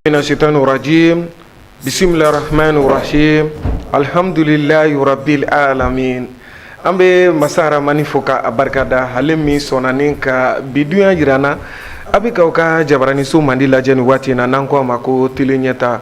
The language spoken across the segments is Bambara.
Minash-shaytanir rajim bismillahir rahmanir rahim alhamdulillahi rabbil alamin. An bɛ masa Rahamani fo ka a barikada, ale min sɔnna ni ka bi dunya jira an na. A bɛ k'aw ka jabaraniso mandi lajɛ nin waati in na, n'an ko a ma ko Télé Ɲɛta,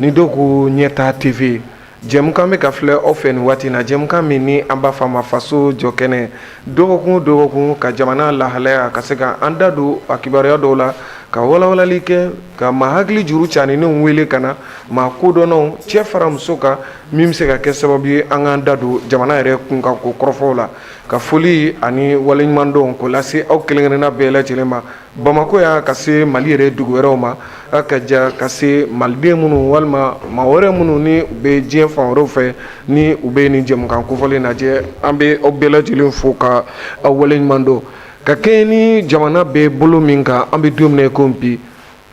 ni dɔw ko Ɲɛta TV. Jɛmukan bɛ ka filɛ aw fɛ nin waati in na, jɛmukan min ni an b'a fɔ a ma Faso jɔ kɛnɛ. Dɔgɔkun o dɔgɔkun, ka jamana lahalaya, ka se ka an da don a kibaruya dɔw la, ka walawalali kɛ, ka maa hakili juru caninenw wele ka na, maa kodɔnnaw, cɛ fara muso kan, min bɛ se ka kɛ sababu ye an k'an da don jamana yɛrɛ kunkan ko kɔrɔfɔw la. Ka foli ani waleɲumandɔn k'o lase aw kelenkelenna bɛɛ lajɛlen ma Bamakɔ yan, ka se Mali yɛrɛ dugu wɛrɛw ma, a ka ja ka se maliden minnu walima maa wɛrɛ minnu ni u bɛ diɲɛ fan wɛrɛw fɛ, ni u bɛ nin jɛmukan kofɔlen lajɛ. An bɛ aw bɛɛ lajɛlen fo ka aw waleɲuman dɔn. Ka kɛɲɛ ni jamana bɛ bolo min kan, an bɛ don min na i ko bi,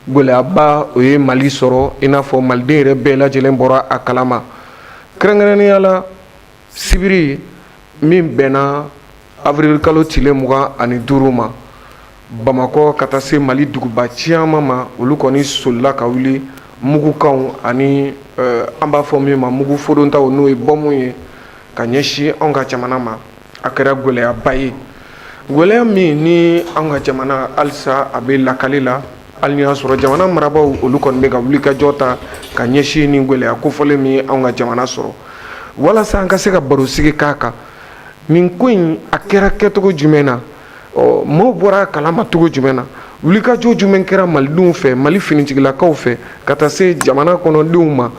gɛlɛyaba o ye Mali sɔrɔ, i n'a fɔ maliden yɛrɛ bɛɛ lajɛlen bɔra a kalama. Kɛrɛnkɛrɛnnenya la, sibiri min bɛnna avril kalo tile 25 ma, Bamakɔ ka taa se Mali duguba caman ma, olu kɔni solila ka wuli mugukanw ani an b'a fɔ min ma mugu fodontaw, n'o ye bɔmu ye, ka ɲɛsin anw ka jamana ma. A kɛra gɛlɛyaba ye, gɛlɛya min ni anw ka jamana halisa a bɛ lakali la, hali ni y'a sɔrɔ jamana marabaaw, olu kɔni bɛ ka wulikajɔ ta ka ɲɛsin ni gɛlɛya kofɔlen min ye anw ka jamana sɔrɔ. Walasa an ka se ka barosigi k'a kan, nin ko in a kɛra kɛcogo jumɛn na, ɔ maaw bɔra a kalama cogo jumɛn na, wulikajɔ jumɛn kɛra malidenw fɛ, Mali finitigilakaw fɛ, ka taa se jamana kɔnɔdenw ma.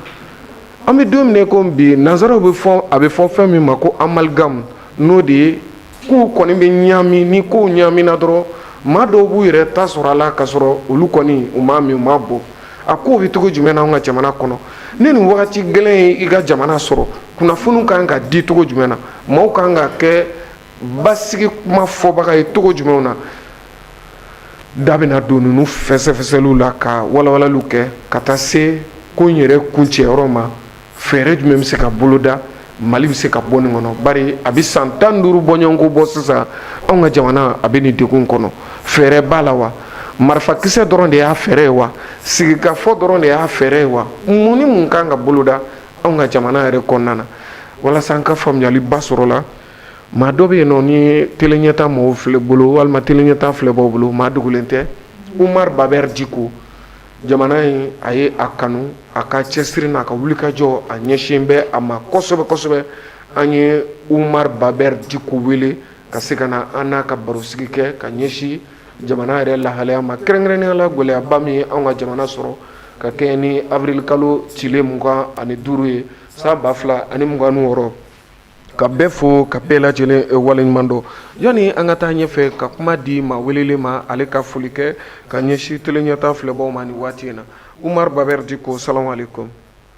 An bɛ don min na ko bi, nanzaraw bɛ fɔ, a bɛ fɔ fɛn min ma ko amalgame, n'o de ye kow kɔni bɛ ɲaami. Ni kow ɲaamina dɔrɔn, maa dɔw b'u yɛrɛ ta sɔrɔ a la, ka sɔrɔ olu kɔni u m'a min, u m'a bɔ. A kow bɛ cogo jumɛn na anw ka jamana kɔnɔ ni nin wagati gɛlɛn ye i ka jamana sɔrɔ? Kunnafoniw kan ka di cogo jumɛn na? Maaw kan ka kɛ basigi kuma fɔbaga ye cogo jumɛnw na? Da bɛna don ninnu fɛsɛfɛsɛliw la, ka walawalaliw kɛ, ka taa se ko in yɛrɛ kuncɛyɔrɔ ma. Fɛɛrɛ jumɛn bɛ se ka boloda, Mali bɛ se ka bɔ nin kɔnɔ? Bari a bɛ san 15 bɔɲɔgɔnko bɔ sisan, anw ka jamana a bɛ nin degun kɔnɔ. Fɛɛrɛ b'a la wa? Marifakisɛ dɔrɔn de y'a fɛɛrɛ ye wa? Sigikafɔ dɔrɔn de y'a fɛɛrɛ ye wa? Mun ni mun kan ka boloda anw ka jamana yɛrɛ kɔnɔna na, walasa an ka faamuyaliba sɔrɔ la? Maa dɔ bɛ yen nɔ ni Télé Ɲɛta mɔgɔw filɛ bolo walima Télé Ɲɛta filɛbaw bolo, maa dogolen tɛ, Umar Babɛri Diko. Jamana in, a ye a kanu, a ka cɛsiri n'a ka wulikajɔ, a ɲɛsin bɛ a ma kosɛbɛ kosɛbɛ. An ye Umar Babɛri Diko wele ka se ka na an n'a ka barosigi kɛ ka ɲɛsin jamana yɛrɛ lahalaya ma, kɛrɛnkɛrɛnnenya la gɛlɛyaba min ye anw ka jamana sɔrɔ ka kɛɲɛ ni avril kalo tile 25 ye, san 2026. Ka bɛɛ fo, ka bɛɛ lajɛlen waleɲuman dɔn. Yanni an ka taa ɲɛfɛ, ka kuma di maa welelen ma, ale ka foli kɛ ka ɲɛsin Télé Ɲɛta filɛbaw ma nin waati in na. Umar Babɛri Diko, salamu aleykum.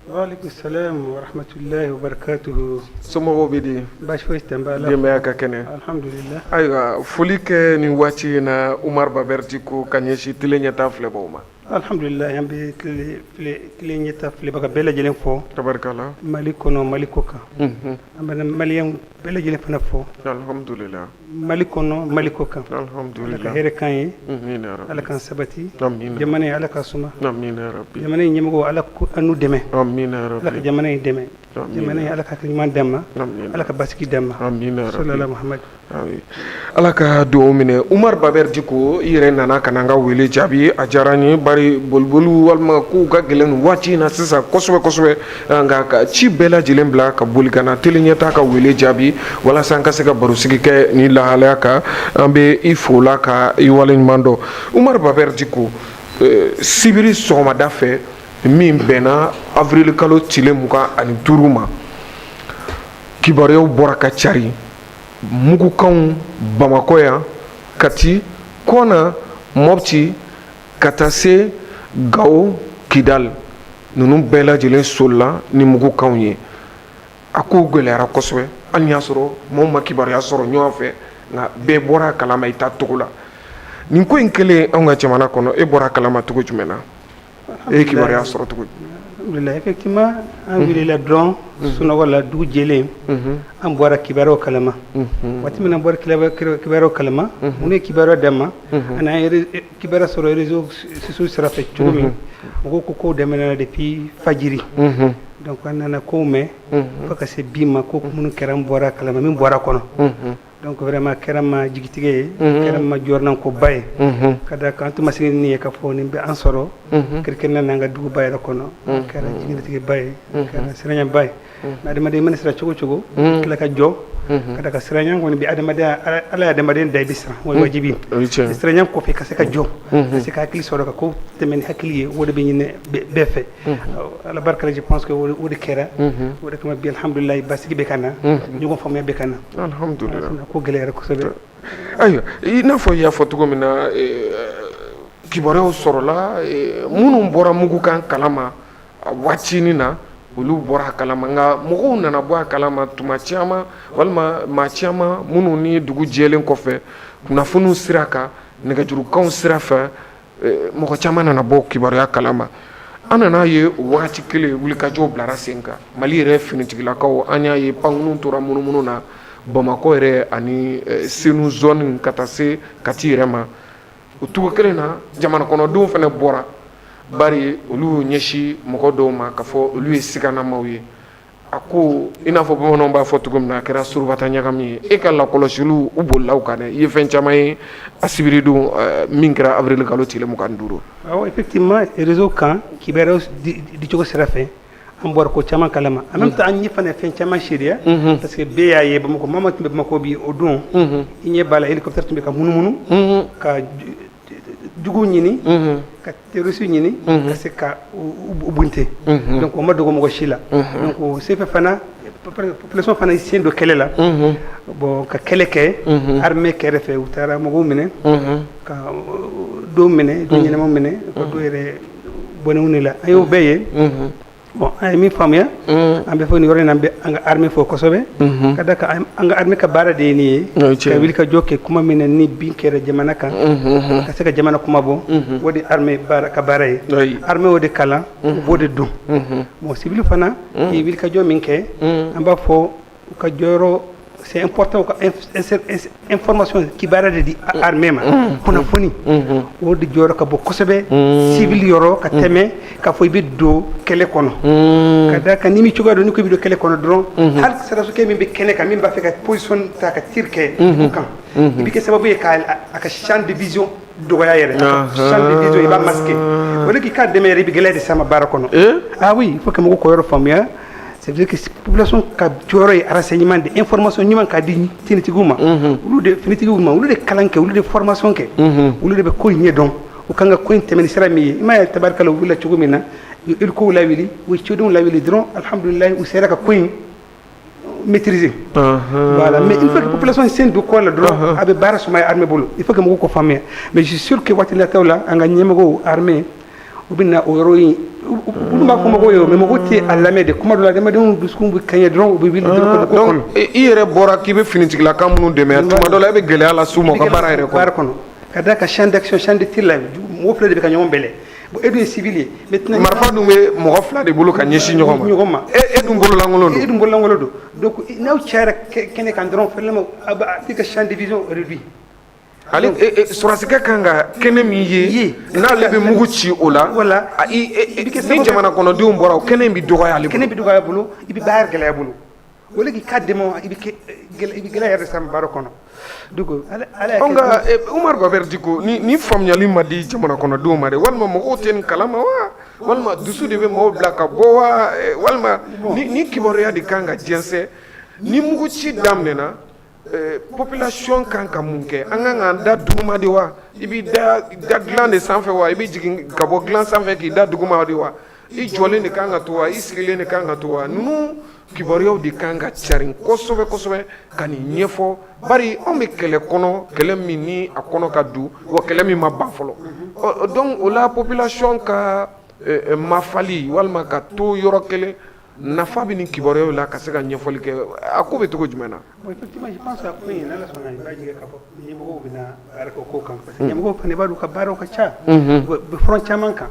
Waaleykum salam wa rahmatullahi wa barakatuhu. Somɔgɔw bɛ di? Baasi foyi tɛ n b'a la. Denbaya ka kɛnɛ? Alhamdulillah. Ayiwa, foli kɛ nin waati in na, Umar Babɛri Diko, ka ɲɛsin Télé Ɲɛta filɛbaw ma. Alhamdulillah, an bɛ Télé Ɲɛta filɛbaga bɛɛ lajɛlen fo. Tabarikala. Mali kɔnɔ, Mali kɔ kan. An bɛ maliyɛn bɛɛ lajɛlen fana fo. Alhamdulillah. Mali kɔnɔ, Mali kɔ kan. Alhamdulillah. Ala ka hɛrɛ k'an ye. Amina ya Rabbi. Ala k'an sabati. Amina. Jamana in, Ala ka suma. Amina ya Rabbi. Jamana in ɲɛmɔgɔw, Ala an n'u dɛmɛ. Amina ya Rabbi. Ala ka jamana in dɛmɛ. Amina. Jamana in, Ala ka hakili ɲuman d'an ma. Amina. Ala ka basigi d'an ma. Amina ya Rabbi. Salala Muhammad. Ala ka dugawu minɛ. Umar Babɛri Diko, i yɛrɛ nana ka na an ka wele jaabi, a diyara n ye, bari boliboli walima kow ka gɛlɛn nin waati in na sisan kosɛbɛ kosɛbɛ, nka ka ci bɛɛ lajɛlen bila ka boli ka na Télé Ɲɛta ka wele jaabi walasa an ka se ka barosigi kɛ ni lahalaya kan, an bɛ i fo la ka i waleɲuman dɔn. Umar Babɛri Diko, sibiri sɔgɔmada fɛ min bɛnna avril kalo tile 25 ma, kibaruyaw bɔra ka cari, mugukanw Bamakɔ yan, Kati, Kɔna, Mɔpti, ka taa se Gawo, Kidal, ninnu bɛɛ lajɛlen solila ni mugukanw ye. A ko gɛlɛyara kosɛbɛ, hali y'a sɔrɔ maaw ma kibaruya sɔrɔ ɲɔgɔn fɛ, nka bɛɛ bɔra a kalama i ta togo la. Nin ko in kɛlen anw ka jamana kɔnɔ, e bɔra a kalama cogo jumɛn na? E ye kibaruya sɔrɔ cogo di? Alhamdulillah, effectivement, an wulila dɔrɔn sunɔgɔ la, dugu jɛlen, an bɔra kibaruyaw kalama. Waati min an bɔra kibaruyaw kalama, minnu ye kibaruya d'an ma, ani an ye kibaruya sɔrɔ réseaux sociaux sira fɛ cogo min, mɔgɔw ko kow daminɛna depuis fajiri. Donc an nana kow mɛn fo ka se bi ma, ko minnu kɛra, an bɔra kalama min bɔra kɔnɔ. Donc vraiment, a kɛra n ma jigitigɛ ye, a kɛra n ma jɔrɔnankoba ye, ka d'a kan an tun ma sigi ni nin ye k'a fɔ nin bɛ an sɔrɔ, kɛrɛnkɛrɛnnenya la an ka duguba yɛrɛ kɔnɔ. A kɛra jigilatigɛba ye, a kɛra siranyaba ye. Mais adamaden mana siran cogo o cogo, tila ka jɔ, ka d'a kan siranya kɔni bɛ adamadenya. Ala ye adamaden da i bɛ siran, o ye wajibi ye. Siranya kɔfɛ, ka se ka jɔ, ka se ka hakili sɔrɔ ka ko tɛmɛ ni hakili ye, o de bɛ ɲini bɛɛ fɛ. Ala barika la, je pense que o de kɛra. O de kama bi, alhamdulilayi, basigi bɛ ka na, ɲɔgɔn faamuya bɛ ka na. Alhamdulilayi. Ko gɛlɛyara kosɛbɛ. Ayiwa, i n'a fɔ i y'a fɔ cogo min na, kibaruyaw sɔrɔla, minnu bɔra mugukan kalama a waatinin na, olu bɔra a kalama. Nka mɔgɔw nana bɔ a kalama tuma caman, walima maa caman minnu ni dugu jɛlen kɔfɛ, kunnafoniw sira kan, nɛgɛjurukanw sira fɛ, mɔgɔ caman nana bɔ kibaruya kalama. An nana ye o wagati kelen, wulikajɔw bilara sen kan. Mali yɛrɛ finitigilakaw, an y'a ye pankurun tora munumunu na Bamakɔ yɛrɛ ani Senu zone ka taa se Kati yɛrɛ ma. O cogo kelen na, jamana kɔnɔdenw fana bɔra, bari olu y'u ɲɛsin mɔgɔ dɔw ma k'a fɔ olu ye siganamaw ye. A ko i n'a fɔ bamananw b'a fɔ cogo min na, a kɛra surubata ɲagami ye. E ka lakɔlɔsiliw, u bolila u kan dɛ. I ye fɛn caman ye a sibiridon min kɛra avril kalo tile 25. Awɔ, effectivement, réseau kan, kibaruyaw dicogo sira fɛ, an bɔra ko caman kalama. En même temps, an ɲɛ fana fɛn caman seereya, parce que bɛɛ y'a ye Bamakɔ, maa tun bɛ Bamakɔ bi o don, i ɲɛ b'a la, hélicoptère tun bɛ ka munumunu ka juguw ɲini, ka terroriste ɲini, ka se ka u bunte. Donc o ma dogo mɔgɔ si la. Donc o senfɛ fana, population fana ye sen don kɛlɛ la. Bon, ka kɛlɛ kɛ armée kɛrɛfɛ, u taara mɔgɔw minɛ, ka dɔw minɛ, dɔw ɲɛnamaw minɛ, ka dɔw yɛrɛ bɔnɛw de la. An y'o bɛɛ ye. Bon, an ye min faamuya, an bɛ fɔ nin yɔrɔ in na, an bɛ an ka armée fo kosɛbɛ, ka da kan an ka armée ka baara de ye nin ye, ka wuli ka jɔ kɛ kuma min na ni bin kɛra jamana kan, ka se ka jamana kuma bɔ. O de armée baara ka baara ye. Armée o de kalan, u b'o de dɔn. Bon, civil fana ye wuli ka jɔ min kɛ, an b'a fɔ u ka jɔyɔrɔ, c'est important, ka information, kibaruya de di armée ma, kunnafoni. O de jɔyɔrɔ ka bon kosɛbɛ civil yɔrɔ ka tɛmɛ k'a fɔ i bɛ don kɛlɛ kɔnɔ, ka d'a kan n'i mi cogoya dɔn, n'i ko i bɛ don kɛlɛ kɔnɔ dɔrɔn, hali sɔrɔdasikɛ min bɛ kɛnɛ kan, min b'a fɛ ka position ta ka tir kɛ o kan, i bɛ kɛ sababu ye k'a a ka champ de vision dɔgɔya yɛrɛ. Champ de vision, i b'a masquer. O de k'i k'a dɛmɛ yɛrɛ, i bɛ gɛlɛya de s'a ma baara kɔnɔ. Ah oui, il faut que mɔgɔw k'o yɔrɔ faamuya. C'est à dire que population ka jɔyɔrɔ ye renseignement de, information ɲuman k'a di finitigiw ma. Olu de, finitigiw ma, olu de kalan kɛ, olu de formation kɛ, olu de bɛ ko in ɲɛdɔn. U kan ka ko in tɛmɛ ni sira min ye, i m'a ye, tabarikala, u wulila cogo min na, u ye hélico lawuli, u ye cidenw lawuli dɔrɔn, alhamdulilayi, u sera ka ko in maîtriser. Voilà, mais une fois que population sen don ko la dɔrɔn, a bɛ baara sumaya armée bolo. Il faut que mɔgɔw k'o faamuya. Mais je suis sûr que waati nataw la, an ka ɲɛmɔgɔw, armée, u bɛ na o yɔrɔ in. Olu b'a fɔ mɔgɔw ye, mais mɔgɔw tɛ a lamɛn de. Kuma dɔ la, adamadenw dusukun bɛ kaɲɛ dɔrɔn, u bɛ wuli dɔrɔn ko kɔnɔ. I yɛrɛ bɔra k'i bɛ finitigilaka minnu dɛmɛ, tuma dɔ la e bɛ gɛlɛya las'u ma u ka baara yɛrɛ kɔnɔ. Baara kɔnɔ, ka d'a kan champ d'action, champ de tir la, mɔgɔ fila de bɛ ka ɲɔgɔn bɛlɛ. Bon, e dun ye civil ye maintenant. Marifa dun bɛ mɔgɔ fila de bolo ka ɲɛsin ɲɔgɔn ma. Ɲɔgɔn ma. E dun bololankolon don. E dun bololankolon don. Donc n'aw cayara kɛnɛ kan dɔrɔn, vraiment, a b'a ka champ de vision réduit. Ale sɔrɔdasikɛ kan ka kɛnɛ min ye, n'ale bɛ mugu ci o la. Voilà. Ni jamana kɔnɔdenw bɔra, o kɛnɛ in bɛ dɔgɔya ale bolo. Kɛnɛ bɛ dɔgɔya bolo, i bɛ baara gɛlɛya bolo. O de k'i ka dɛmɛ, i bɛ i bɛ gɛlɛya yɛrɛ sa baara kɔnɔ. Donc ala y'a kɛ. Nka Umaru Babɛri Diko, ni faamuyali ma di jamana kɔnɔdenw ma dɛ, walima mɔgɔw tɛ nin kalama wa, walima dusu de bɛ mɔgɔw bila ka bɔ wa, walima ni kibaruya de kan ka jɛnsɛn, ni mugu ci daminɛna, population kan ka mun kɛ? An kan k'an da duguma de wa? I b'i da da dilan de sanfɛ wa? I bɛ jigin ka bɔ dilan sanfɛ k'i da duguma de wa? I jɔlen de kan ka to wa? I sigilen de kan ka to wa? Ninnu kibaruyaw de kan ka carin kosɛbɛ kosɛbɛ ka nin ɲɛfɔ, bari anw bɛ kɛlɛ kɔnɔ, kɛlɛ min ni a kɔnɔ ka du wa, kɛlɛ min ma ban fɔlɔ. Donc o la, population ka mafali walima ka to yɔrɔ kelen. Nafa bɛ nin kibaruyaw la ka se ka ɲɛfɔli kɛ, a ko bɛ cogo jumɛn na? Bon, effectivement, je pense que a ko in, n'Ala sɔnna, i b'a jigin k'a fɔ ɲɛmɔgɔw bɛna baara kɛ o ko kan, parce que ɲɛmɔgɔw fana, i b'a dɔn, u ka baaraw ka ca, u bɛ front caman kan.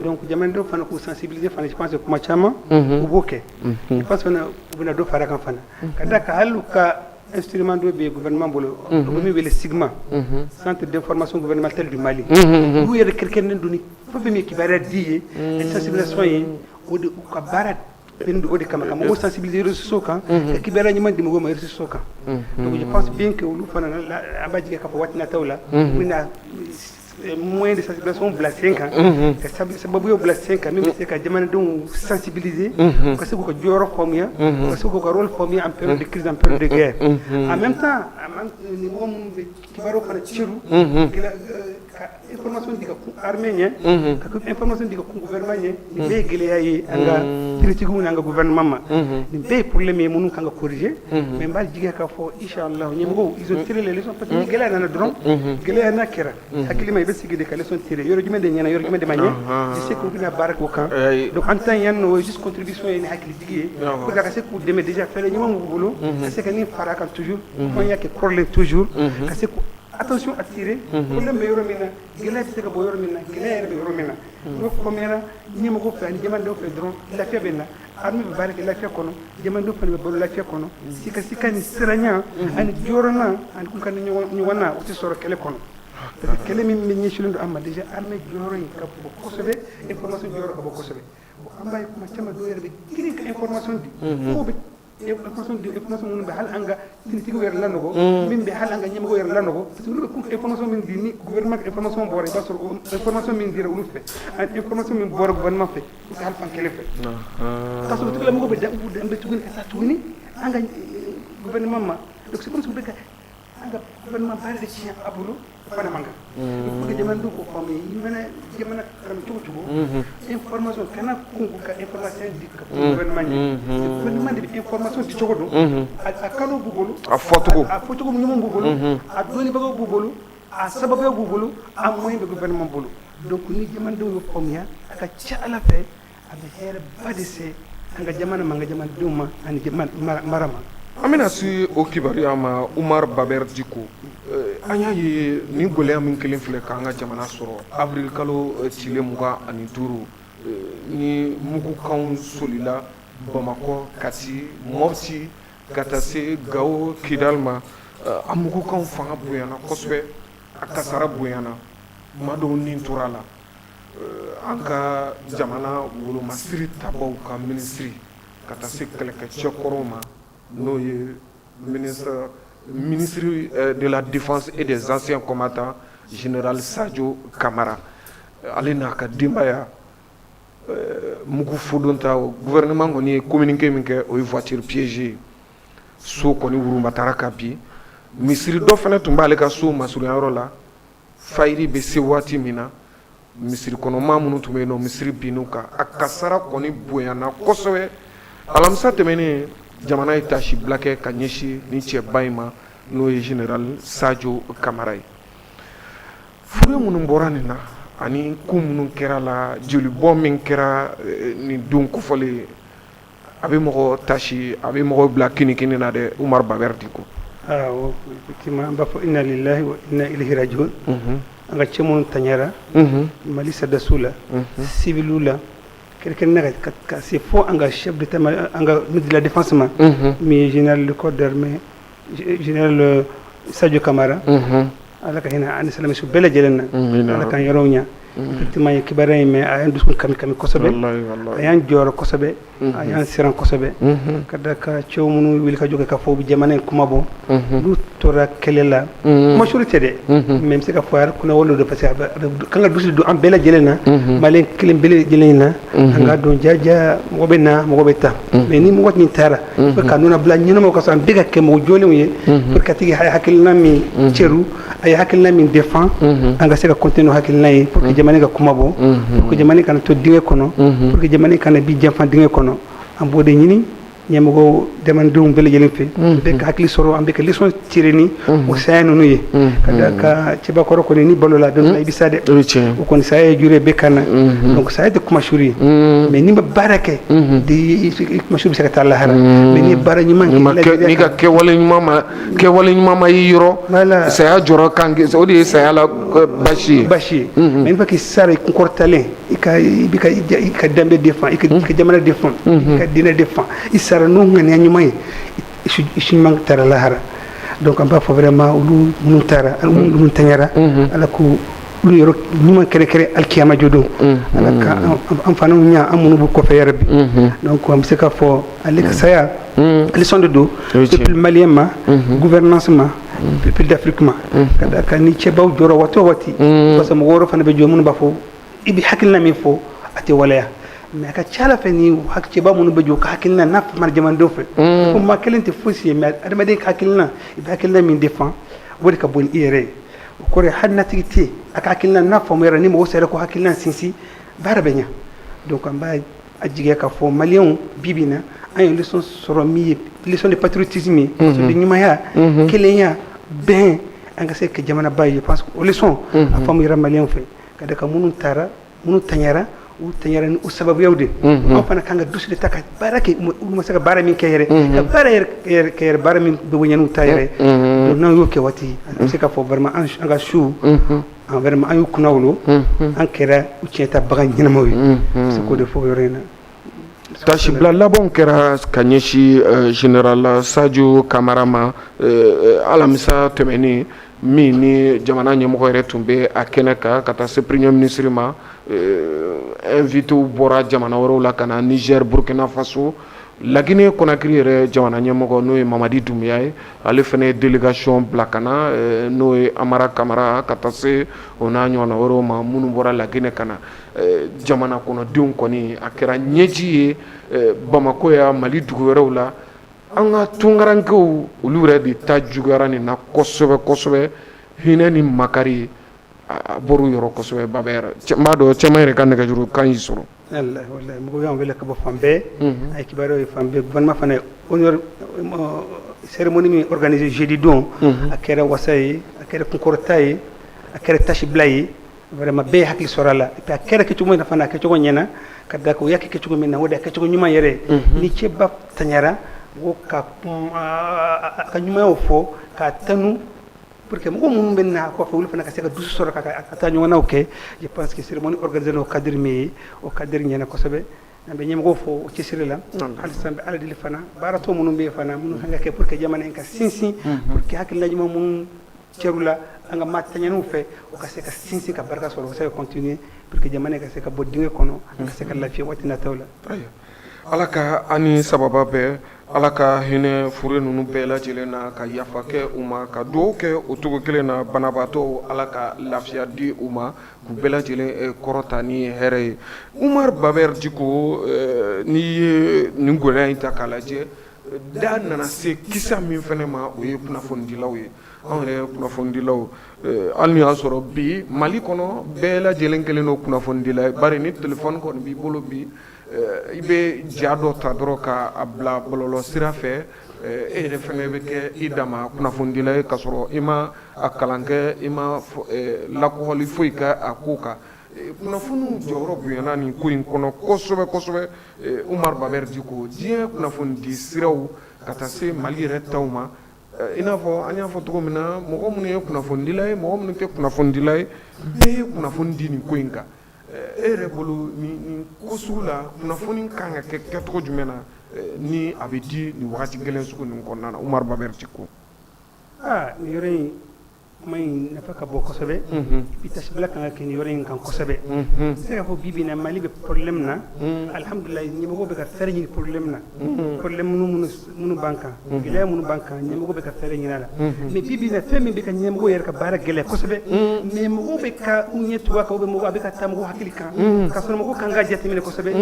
Donc jamanadenw fana k'u sensibiliser fana, je pense que kuma caman u b'o kɛ. Je pense fana u bɛna dɔ fara a kan fana, ka d'a kan hali u ka instrument dɔ bɛ yen gouvernement bolo, u bɛ min wele CIGMA, Centre d'information gouvernementale du Mali. Olu yɛrɛ kɛrɛnkɛrɛnnen don ni fɛn fɛn min ye kibaruya di ye ani sensibilisation ye. O de u ka baara bɛnnen don o de kama, ka mɔgɔw sensibiliser réseaux sociaux kan, ka kibaruya ɲuman di mɔgɔw ma réseaux sociaux kan. Donc je pense bien que olu fana, an b'a jigin k'a fɔ waati nataw la, u bɛna moyen de sensibilisation bila sen kan, ka sababuyaw bila sen kan min bɛ se ka jamanadenw sensibiliser, u ka se k'u ka jɔyɔrɔ faamuya, u ka se k'u ka rôle faamuya en période de crise, en période de guerre. En même temps, ni mɔgɔ minnu bɛ kibaruyaw fana cɛru ka information di ka kun armée ɲɛ, ka information di ka kun gouvernement ɲɛ, nin bɛɛ ye gɛlɛya ye an ka finitigiw n'an ka gouvernement ma. Nin bɛɛ ye problème ye minnu kan ka corriger. Mais n b'a jigiya k'a fɔ, inchallah, ɲɛmɔgɔw, ils ont tiré les leçons, parce que ni gɛlɛya nana dɔrɔn, gɛlɛya n'a kɛra hakili ma, i bɛ sigi de ka leçon tirer: yɔrɔ jumɛn de ɲɛna, yɔrɔ jumɛn de ma ɲɛ. Je sais que u bɛna baara k'o kan. Donc an ta yan nɔ, o ye juste contribution ye ni hakilitigi ye pour que a ka se k'u dɛmɛ. Déjà fɛɛrɛ ɲuman b'u bolo ka se ka nin fara a kan toujours, kuma y'a kɛ kɔrɔlen toujours, ka se k'u attention attirer problème bɛ yɔrɔ min na, gɛlɛya tɛ se ka bɔ yɔrɔ min na, gɛlɛya yɛrɛ bɛ yɔrɔ min na. N'o faamuyara ɲɛmɔgɔ fɛ ani jamanadenw fɛ dɔrɔn, lafiya bɛ na. Armée bɛ baara kɛ lafiya kɔnɔ, jamanadenw fana bɛ balo lafiya kɔnɔ. Sika sika ni siranya ani jɔrɔna ani kun ni ɲɔgɔn na, o tɛ sɔrɔ kɛlɛ kɔnɔ, parce que kɛlɛ min bɛ ɲɛsinnen don an ma déjà, armée jɔyɔrɔ in ka bon kosɛbɛ, information jɔyɔrɔ ka bon kosɛbɛ. Bon, an b'a ye kuma caman, dɔw yɛrɛ bɛ girin ka information di, fo bɛ information di, information minnu bɛ hali an ka finitigiw yɛrɛ lanɔgɔ, min bɛ hali an ka ɲɛmɔgɔw yɛrɛ lanɔgɔ, parce que olu bɛ kun information min di, ni gouvernement ka information bɔra, i b'a sɔrɔ o information min dira olu fɛ ani information min bɔra gouvernement fɛ, u tɛ hali fan kelen fɛ. K'a sɔrɔ tigilamɔgɔw bɛ da u danbe tuguni ka taa tuguni an ka gouvernement ma. Donc c'est comme si u bɛ ka an ka gouvernement baara de tiɲɛ a bolo. O fana man kan. Il faut que jamanadenw k'o faamu. I mana jamana karam cogo cogo, information kana kun ka information di ka kun gouvernement ɲɛ. Gouvernement de bɛ information di cogo dɔn, a kanu b'u bolo. A fɔcogo. A fɔcogo ɲuman b'u bolo, a dɔnnibagaw b'u bolo, a sababuya b'u bolo, a moyen bɛ gouvernement bolo. Donc ni jamanadenw y'o faamuya, a ka ca Ala fɛ, a bɛ hɛrɛ ba de se an ka jamana ma, an ka jamanadenw ma ani mara ma. An bɛna se o kibaruya ma. Umar Baber Diko, an y'a ye nin gɛlɛya min kelen filɛ k'an ka jamana sɔrɔ avril kalo tile 25, ni mugukanw solila Bamakɔ, Kati, Mɔpti, ka taa se Gawo, Kidali ma. A mugukanw fanga bonyana kosɛbɛ, a kasara bonyana, maa dɔw ni tora a la. An ka jamana wolomasiri tabaw ka minisiri, ka taa se kɛlɛkɛcɛkɔrɔw ma, n'o ye ministre de la Défense et des Anciens Combattants, général Sadio Kamara, ale n'a ka denbaya, mugu fodon ta. Gouvernement kɔni ye communiqué min kɛ, o ye voiture piégée ye. So kɔni wurunba taara ka bin. Misiri dɔ fana tun b'ale ka so masurunyayɔrɔ la. Fayiri bɛ se waati min na, misiri kɔnɔmaa minnu tun bɛ yen nɔ, misiri binn'u kan. A kasara kɔni bonyana kosɛbɛ. Alamisa tɛmɛnen, jamana ye tasi bila kɛ ka ɲɛsin ni cɛba in ma, n'o ye général Sadio Kamara ye. Furu minnu bɔra nin na ani ko minnu kɛra la, jolibɔ min kɛra nin don kofɔlen, a bɛ mɔgɔ tasi, a bɛ mɔgɔ bila kinikini na dɛ, Umar Baber Diko. Awɔ, effectivement, an b'a fɔ inna lillahi wa inna ilayhi rajiun. An ka cɛ minnu taɲara Mali sɔrɔdasiw la, civiliw la, kɛrɛnkɛrɛnnenya ka se fo an ka chef d'état, an ka ministre de la Défense ma, min ye général de corps d'armée, général Sadio Kamara. Ala ka hinɛ ani silamɛsu bɛɛ lajɛlen na, Ala k'an yɔrɔw ɲɛ. Effectivement, ye kibaruya in mɛn, a y'an dusukun kami kami kosɛbɛ, a y'an jɔyɔrɔ kosɛbɛ, a y'an siran kosɛbɛ, ka da ka cɛw minnu wuli ka jɔ kɛ k'a fɔ u bɛ jamana in kuma bɔ, n'u tora kɛlɛ la. Kuma suru tɛ dɛ, mais n bɛ se ka fɔ a yɛrɛ kunna wolo don, parce que a bɛ kan ka dusu don an bɛɛ lajɛlen na, maliyɛn kelen bɛɛ lajɛlen na. An ka dɔn jaja, mɔgɔ bɛ na, mɔgɔ bɛ taa, mais ni mɔgɔ min taara fo ka nuna bila ɲɛnamaw ka sɔrɔ, an bɛɛ ka kɛ mɔgɔ jɔlenw ye pour que a tigi hakilina min cɛru, a ye hakilina min défend, an ka se ka continuer hakilina ye pour que jamana ka kuma bɔ, pour que jamana kana to dingɛ kɔnɔ, pour que jamana kana bi janfa dingɛ kɔnɔ. An b'o de ɲini. Ɲɛmɔgɔ, jamanadenw bɛɛ lajɛlen fɛ, bɛɛ ka hakili sɔrɔ, an bɛ ka leçon tirer ni o saya ninnu ye, ka da ka cɛbakɔrɔ kɔni ni balo la, don dɔ la i bɛ sa dɛ. O ye tiɲɛ. O kɔni, saya ye juru ye bɛɛ kan na. Donc saya tɛ kuma suri ye, mais n'i ma baara kɛ di, i kuma suri bɛ se ka taa lahara, mais n'i ye baara ɲuman N'i ma kɛ kɛ, n'i ka kɛwale ɲuman ma, kɛwale ɲuman ma y'i yɔrɔ, Voilà. saya jɔrɔ kan, o de ye saya la basi ye. Basi ye. Mais une fois que sara, i kunkɔrɔtalen, i ka i bɛ ka i ka danbe défend, i ka jamana défend, i ka diinɛ défend, i sara n'o ŋaniya ɲuman ye, i si ɲuman taara lahara. Donc an b'a fɔ vraiment, olu minnu taara, olu minnu taɲara, Ala k'u olu yɔrɔ ɲuman kɛrɛkɛrɛ alikiyama jɔdon. Ala ka an fana ɲa, an minnu b'u kɔfɛ yɛrɛ bi. Donc an bɛ se k'a fɔ ale ka saya leçon de don O ye tiɲɛ. peuple malien ma, gouvernance ma, peuple d'Afrique ma, ka da kan ni cɛbaw jɔra waati o waati, parce que mɔgɔ wɛrɛ fana bɛ jɔ minnu b'a fɔ i bɛ hakilina min fɔ, a tɛ waleya. Mais a ka ca ala fɛ, ni cɛba minnu bɛ jɔ, ka hakilina n'a famana jamanadenw fɛ, ko maa kelen tɛ fosi ye, mais adamaden ka hakilina, i bɛ hakilina min défend, o de ka bon ni i yɛrɛ ye. O kɔrɔ ye, hali natigi tɛ yen, a ka hakilina n'a faamuyara, ni mɔgɔ sera ko hakilina sinsin, baara bɛ ɲa. Donc an b'a a jigiya k'a fɔ maliyɛnw, bi bi in na, an ye leçon sɔrɔ min ye leçon de patriotisme ye, fasoden ɲumanya, kelenya, bɛn, an ka se ka jamanaba ye. Je pense que o leçon a faamuyara maliyɛnw fɛ, ka da kan minnu taara, minnu taɲara, u taɲara ni o sababuyaw de. An fana kan ka dusu de ta ka baara kɛ, u ma se ka baara min kɛ yɛrɛ, ka baara yɛrɛ kɛ yɛrɛ, baara min bɛ bonya n'u ta yɛrɛ. Donc n'an y'o kɛ waati, an bɛ se k'a fɔ vraiment an ka su an vraiment an y'u kunna wolo, an kɛra u tiɲɛ bagan ɲɛnamaw ye. N bɛ se k'o de fɔ o yɔrɔ in na. Tasibila labanw kɛra ka ɲɛsin général Sadio Kamara ma alamisa tɛmɛnen min, ni jamana ɲɛmɔgɔ yɛrɛ tun bɛ a kɛnɛ kan, ka taa se premier ministre ma. Invité bɔra jamana wɛrɛw la ka na: Niger, Burkina Faso, Laginɛ Conakry yɛrɛ jamana ɲɛmɔgɔ, n'o ye Mamadi Doumbouya ye, ale fana ye délégation bila ka na, n'o ye Amara Kamara, ka taa se o n'a ɲɔgɔnna wɛrɛw ma minnu bɔra Laginɛ ka na. Jamana kɔnɔdenw kɔni, a kɛra ɲɛji ye Bamakɔ yan, Mali dugu wɛrɛw la. An ka tunkarankew, olu yɛrɛ de ta juguyara nin na kosɛbɛ kosɛbɛ. Hinɛ ni makari a bɔr'u yɔrɔ kosɛbɛ. Baba yɛrɛ, n b'a dɔn caman yɛrɛ ka nɛgɛjuru kan y'i sɔrɔ. Wallahi, wallahi, mɔgɔw y'an wele ka bɔ fan bɛɛ, a ye kibaruyaw ye fan bɛɛ. Gouvernement fana ye honneur cérémonie min organisé jeudi don, a kɛra wasa ye, a kɛra kunkɔrɔta ye, a kɛra tasibila ye. Vraiment, bɛɛ ye hakili sɔrɔ a la. Et puis a kɛra kɛcogo min na fana, a kɛcogo ɲɛna, ka da kan o y'a kɛ kɛcogo min na, o de y'a kɛcogo ɲuman yɛrɛ ye. Ni cɛba taɲara, mɔgɔw ka kuma a ka ɲumanyaw fɔ k'a tanu, pour que mɔgɔ minnu bɛ na kɔfɛ, olu fana ka se ka dusu sɔrɔ ka taa ɲɔgɔnnaw kɛ. Je pense que cérémonie organisée o cadre min ye, o cadre ɲɛna kosɛbɛ. An bɛ ɲɛmɔgɔw fo o cɛsiri la. Halisa an bɛ Ala deli fana, baaratɔ minnu bɛ yen fana, minnu kan ka kɛ pour que jamana in ka sinsin, pour que hakilina ɲuman minnu cɛr'u la an ka maa taɲɛniw fɛ, o ka se ka sinsin, ka barika sɔrɔ, o ka se ka continuer, pour que jamana in ka se ka bɔ dingɛ kɔnɔ, an ka se ka lafiya waati nataw la. Ayiwa, Ala ka an ni sababa bɛɛ, Ala ka hinɛ fure ninnu bɛɛ lajɛlen na, ka yafa kɛ u ma, ka dugawu kɛ o cogo kelen na. Banabaatɔw, Ala ka lafiya di u ma, k'u bɛɛ lajɛlen kɔrɔta ni hɛrɛ ye. Umar Babɛri Diko, n'i ye nin gɛlɛya in ta k'a lajɛ, da nana se kisa min fana ma, o ye kunnafonidilaw ye. Anw yɛrɛ kunnafonidilaw, hali ni y'a sɔrɔ bi Mali kɔnɔ bɛɛ lajɛlen kɛlen don kunnafonidila ye, bari ni téléphone kɔni b'i bolo bi, i bɛ ja dɔ ta dɔrɔn k'a bila bɔlɔlɔ sira fɛ, e yɛrɛ fɛnɛ bɛ kɛ i dama kunnafonidila ye, k'a sɔrɔ i ma a kalan kɛ, i ma lakɔgɔli foyi kɛ a ko kan. Kunnafoniw jɔyɔrɔ bonyana nin ko in kɔnɔ kosɛbɛ kosɛbɛ. Umar Babɛri Diko, diɲɛ kunnafonidi siraw ka taa se Mali yɛrɛ taw ma, i n'a fɔ an y'a fɔ cogo min na, mɔgɔ minnu ye kunnafonidila ye, mɔgɔ minnu tɛ kunnafonidila ye, bɛɛ ye kunnafoni di nin ko in kan. E yɛrɛ bolo, nin ko sugu la, kunnafoni kan ka kɛ kɛcogo jumɛn na ni a bɛ di nin wagati gɛlɛn sugu ninnu kɔnɔna na, Umar Babɛri Diko? Aa, nin yɔrɔ in, kuma in nafa ka bon kosɛbɛ. Bi tasibila kan ka kɛ nin yɔrɔ in kan kosɛbɛ. N se k'a fɔ bi bi in na, Mali bɛ problème na. Alhamdulilayi, ɲɛmɔgɔw bɛ ka fɛɛrɛ ɲini problème na, problème minnu b'an kan, gɛlɛya minnu b'an kan, ɲɛmɔgɔw bɛ ka fɛɛrɛ ɲini a la. Mais bi bi in na, fɛn min bɛ ka ɲɛmɔgɔw yɛrɛ ka baara gɛlɛya kosɛbɛ, mais mɔgɔw bɛ ka u ɲɛ tugu a kan, ou bien mɔgɔw a bɛ ka taa mɔgɔw hakili kan, ka sɔrɔ mɔgɔw kan ka jateminɛ kosɛbɛ,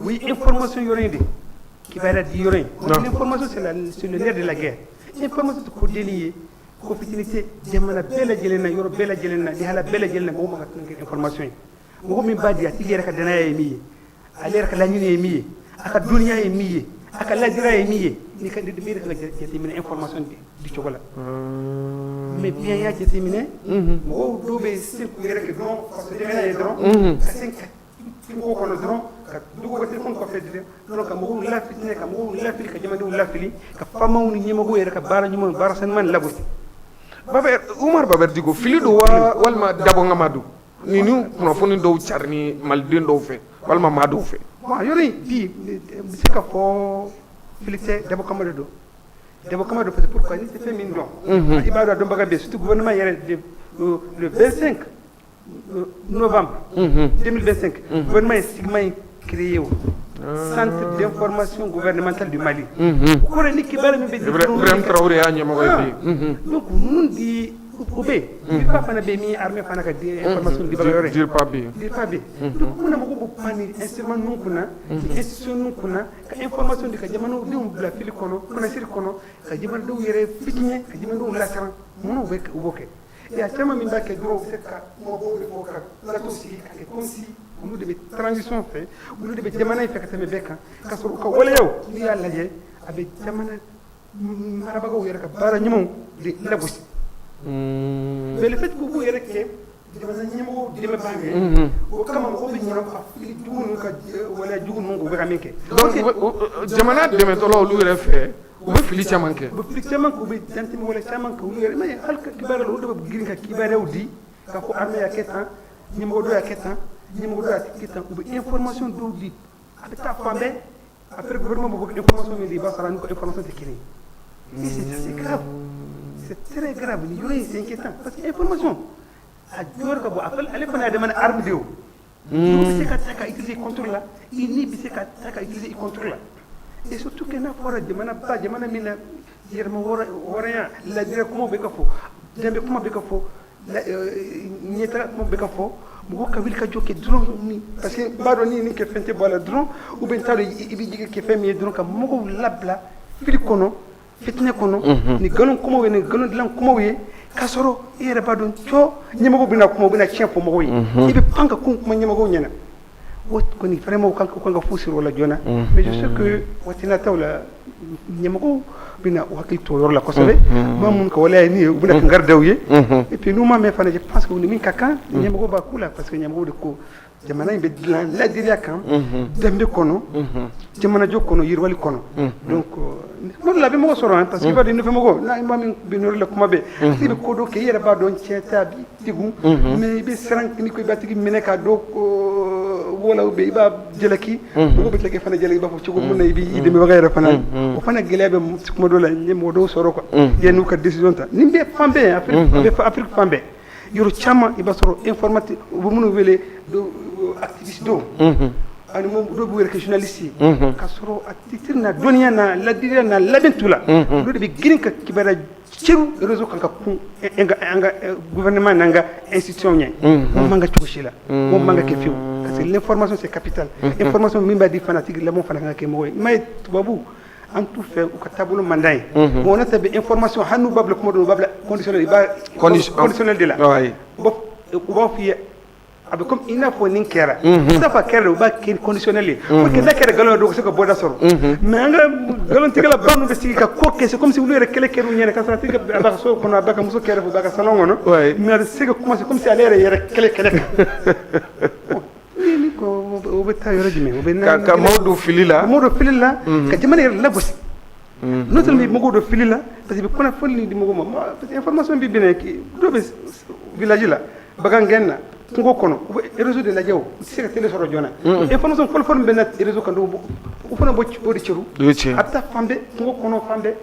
o ye information yɔrɔ in de, kibaruya di yɔrɔ in. L'information, c'est le nerf de la guerre. Information tɛ ko deli ye, ko fitinin tɛ. Jamana bɛɛ lajɛlen na, yɔrɔ bɛɛ lajɛlen na, lihala bɛɛ lajɛlen na, mɔgɔw ma ka kan kɛ information ye. Mɔgɔ min b'a di, a tigi yɛrɛ ka danaya ye min ye, ale yɛrɛ ka laɲini ye min ye, a ka dɔnniya ye min ye, A ka ladiriya ye min ye, n'i ka miiri ka jateminɛ information di cogo la. Mais bi, an y'a jateminɛ, mɔgɔw dɔw bɛ se k'u yɛrɛ kɛ dɔrɔn faso dɛmɛ ye dɔrɔn, ka se ka kungo kɔnɔ dɔrɔn, ka dugu ka téléphone kɔfɛ dɔrɔn, ka mɔgɔw lafitinɛ, ka mɔgɔw lafili, ka jamanadenw lafili, ka faamaw ni ɲɛmɔgɔw yɛrɛ ka baara ɲuman, baara sanuman lagosi. Baber Umar Baber Diko, fili don wa, walima dabɔngama don ni kunnafoni dɔw cari ni maliden dɔw fɛ, walima maa dɔw fɛ? Bon, yɔrɔ in bi, n bɛ se ka fɔ fili tɛ, dabɔ kama de don. Dabɔ kama don, parce que pourquoi? N'i tɛ fɛn min dɔn, i b'a dɔn a dɔnbaga bɛ, surtout gouvernement yɛrɛ, le 25 novembre 2025, gouvernement ye SIGMA in créé, o Centre d'information gouvernementale du Mali. O kɔrɔ ye ni kibaruya min bɛ di. Ibrahim Traoré y'a ɲɛmɔgɔ ye bi. Donc ninnu di, o bɛ yen. DIRPA fana bɛ yen, min ye armée fana ka di information dibaga yɔrɔ ye. DIRPA bɛ yen. DIRPA bɛ yen. Donc mun na mɔgɔw bɛ pan ni instrument ninnu kunna, ni institution ninnu kunna, ka information di, ka jamanadenw bila fili kɔnɔ, kunnasiri kɔnɔ, ka jamanadenw yɛrɛ fitinɛ, ka jamanadenw lasiran? Mun na u bɛ u b'o kɛ? Et a caman min b'a kɛ dɔrɔn, u bɛ se ka kumabaw de fɔ, ka plateau sigi, ka kɛ comme si olu de bɛ transition fɛ, olu de bɛ jamana in fɛ ka tɛmɛ bɛɛ kan, ka sɔrɔ u ka waleyaw, n'i y'a lajɛ, a bɛ jamana marabagaw yɛrɛ ka baara ɲumanw de lagosi. Mais le fait que b'u yɛrɛ kɛ jamana ɲɛmɔgɔw dɛmɛbaa ye, o kama mɔgɔw bɛ ɲinɛ ka fili jugu ninnu, ka waleya jugu ninnu, u bɛ ka min kɛ. Donc jamana dɛmɛtɔlaw, olu yɛrɛ fɛ, u bɛ fili caman kɛ. U bɛ fili caman kɛ, u bɛ dantɛmɛ wale caman kɛ olu yɛrɛ. Mais hali kibaruya la, olu de bɛ girin ka kibaruyaw di k'a fɔ armée y'a kɛ tan, ɲɛmɔgɔ dɔ y'a kɛ tan, ɲɛmɔgɔ dɔ y'a kɛ tan. U bɛ information dɔw di, a bɛ taa fan bɛɛ. Après, gouvernement bɛ bɔ information min di, i b'a sɔrɔ a n'u ka information tɛ kelen ye. Et c'est grave, c'est très grave. Nin yɔrɔ in, c'est inquiétant, parce que information a jɔyɔrɔ ka bon. Ale fana y'a demandé arme de ye. O bɛ se ka ta ka utiliser contre la, i ni bɛ se ka ta ka utiliser contre la. Et surtout que n'a fɔra jamana ba, jamana min na yɛrɛma hɔrɔnya, ladiriya kumaw bɛ ka fɔ, danbe kuma bɛ ka fɔ, ɲɛtaga kuma bɛ ka fɔ, mɔgɔ ka wuli ka jɔ kɛ dɔrɔn ni parce que n b'a dɔn ni nin kɛ, fɛn tɛ bɔ a la dɔrɔn, ou bien n t'a dɔn i bɛ jigi kɛ fɛn min ye dɔrɔn, ka mɔgɔw labila fili kɔnɔ, fitinɛ kɔnɔ, ni nkalon kumaw ye, ni nkalon dilan kumaw ye, k'a sɔrɔ i yɛrɛ b'a dɔn cɔ ɲɛmɔgɔw bɛna kuma, u bɛna tiɲɛ fɔ mɔgɔw ye. I bɛ pan ka kun kuma ɲɛmɔgɔw ɲɛna. O kɔni, vraiment, u kan ka fu siri o la joona. Mais je sais que waati nataw la, ɲɛmɔgɔw bɛna u hakili to o yɔrɔ la kosɛbɛ. Maa minnu ka waleya ye nin ye, u bɛna kankari da u ye. Et puis n'u ma mɛn fana, je pense que u ni min ka kan, ɲɛmɔgɔw b'a k'u la, parce que ɲɛmɔgɔw de ko jamana in bɛ dilan ladiriya kan, danbe kɔnɔ, jamanajɔ kɔnɔ, yiriwali kɔnɔ. Donc kuma dɔ la, a bɛ mɔgɔ sɔrɔ, parce que i b'a dɔn i nɔfɛ mɔgɔ n'a maa min bɛ nɔrɔ la, kuma bɛɛ i bɛ ko dɔ kɛ, i yɛrɛ b'a dɔn tiɲɛ tɛ, a b'i degun, mais i bɛ siran n'i ko i b'a tigi minɛ k'a dɔn wala, ou bien i b'a jalaki, mɔgɔw bɛ tila k'e fana jalaki, i b'a fɔ cogo min na i b'i dɛmɛbaga yɛrɛ fana. O fana gɛlɛya bɛ kuma dɔ la, ɲɛmɔgɔ dɔw sɔrɔ quoi, yanni u ka décision ta. Nin bɛ fan bɛɛ, Afrique, Afrique fan bɛɛ, yɔrɔ caman, i b'a sɔrɔ informatique, u bɛ minnu wele activiste dɔw, ani dɔw b'u yɛrɛ kɛ journaliste ye, k'a sɔrɔ a titre na dɔnniya na ladiriya na labɛn t'u la, olu de bɛ girin ka kibaruya ceru réseau kan, ka kun an ka gouvernement n'an ka institution ɲɛ. O man ka cogo si la, o man ka kɛ fiyewu, parce que l'information, c'est capital. Information min b'a di fana, tigi lamɔ fana kan ka kɛ mɔgɔ ye. I m'a ye, tubabu, an t'u fɛ, u ka taabolo man d'an ye. Bon, ne ta bɛ information, hali n'u b'a bila kuma dɔw, u b'a bila conditionnel, i b'a conditionnel de la. U b'a f'i ye, a bɛ comme i n'a fɔ nin kɛra, n'a fɔ a kɛra, u b'a kɛ conditionnel ye pour que n'a kɛra nkalon ye, dɔw bɛ se ka bɔda sɔrɔ. Mais an ka nkalontigɛla ba ninnu bɛ sigi ka ko kɛ, c'est comme si olu yɛrɛ kɛlɛ kɛr'u ɲɛna, ka sɔrɔ a tigi a b'a ka so kɔnɔ, a b'a ka muso kɛrɛfɛ, a b'a ka salon kɔnɔ, mais a bɛ se ka kuma, c'est comme si ale yɛrɛ kɛlɛ kɛlɛ kan. Ni ko o bɛ taa yɔrɔ jumɛn? O bɛ ka maaw don fili la. Ka maaw don fili la, ka jamana yɛrɛ lagosi. Non seulement i bɛ mɔgɔw don fili la, parce que i bɛ kunnafoni di mɔgɔw ma, parce que information bɛ bɛn dɔw bɛ village la, bagan gɛn na, kungo kɔnɔ, u bɛ réseau de lajɛ, o u tɛ se ka télé sɔrɔ joona. Information fɔlɔ fɔlɔ min bɛ na réseau kan, dɔw u fana b'o de ceru, a bɛ taa fan bɛɛ, kungo kɔnɔ fan bɛɛ,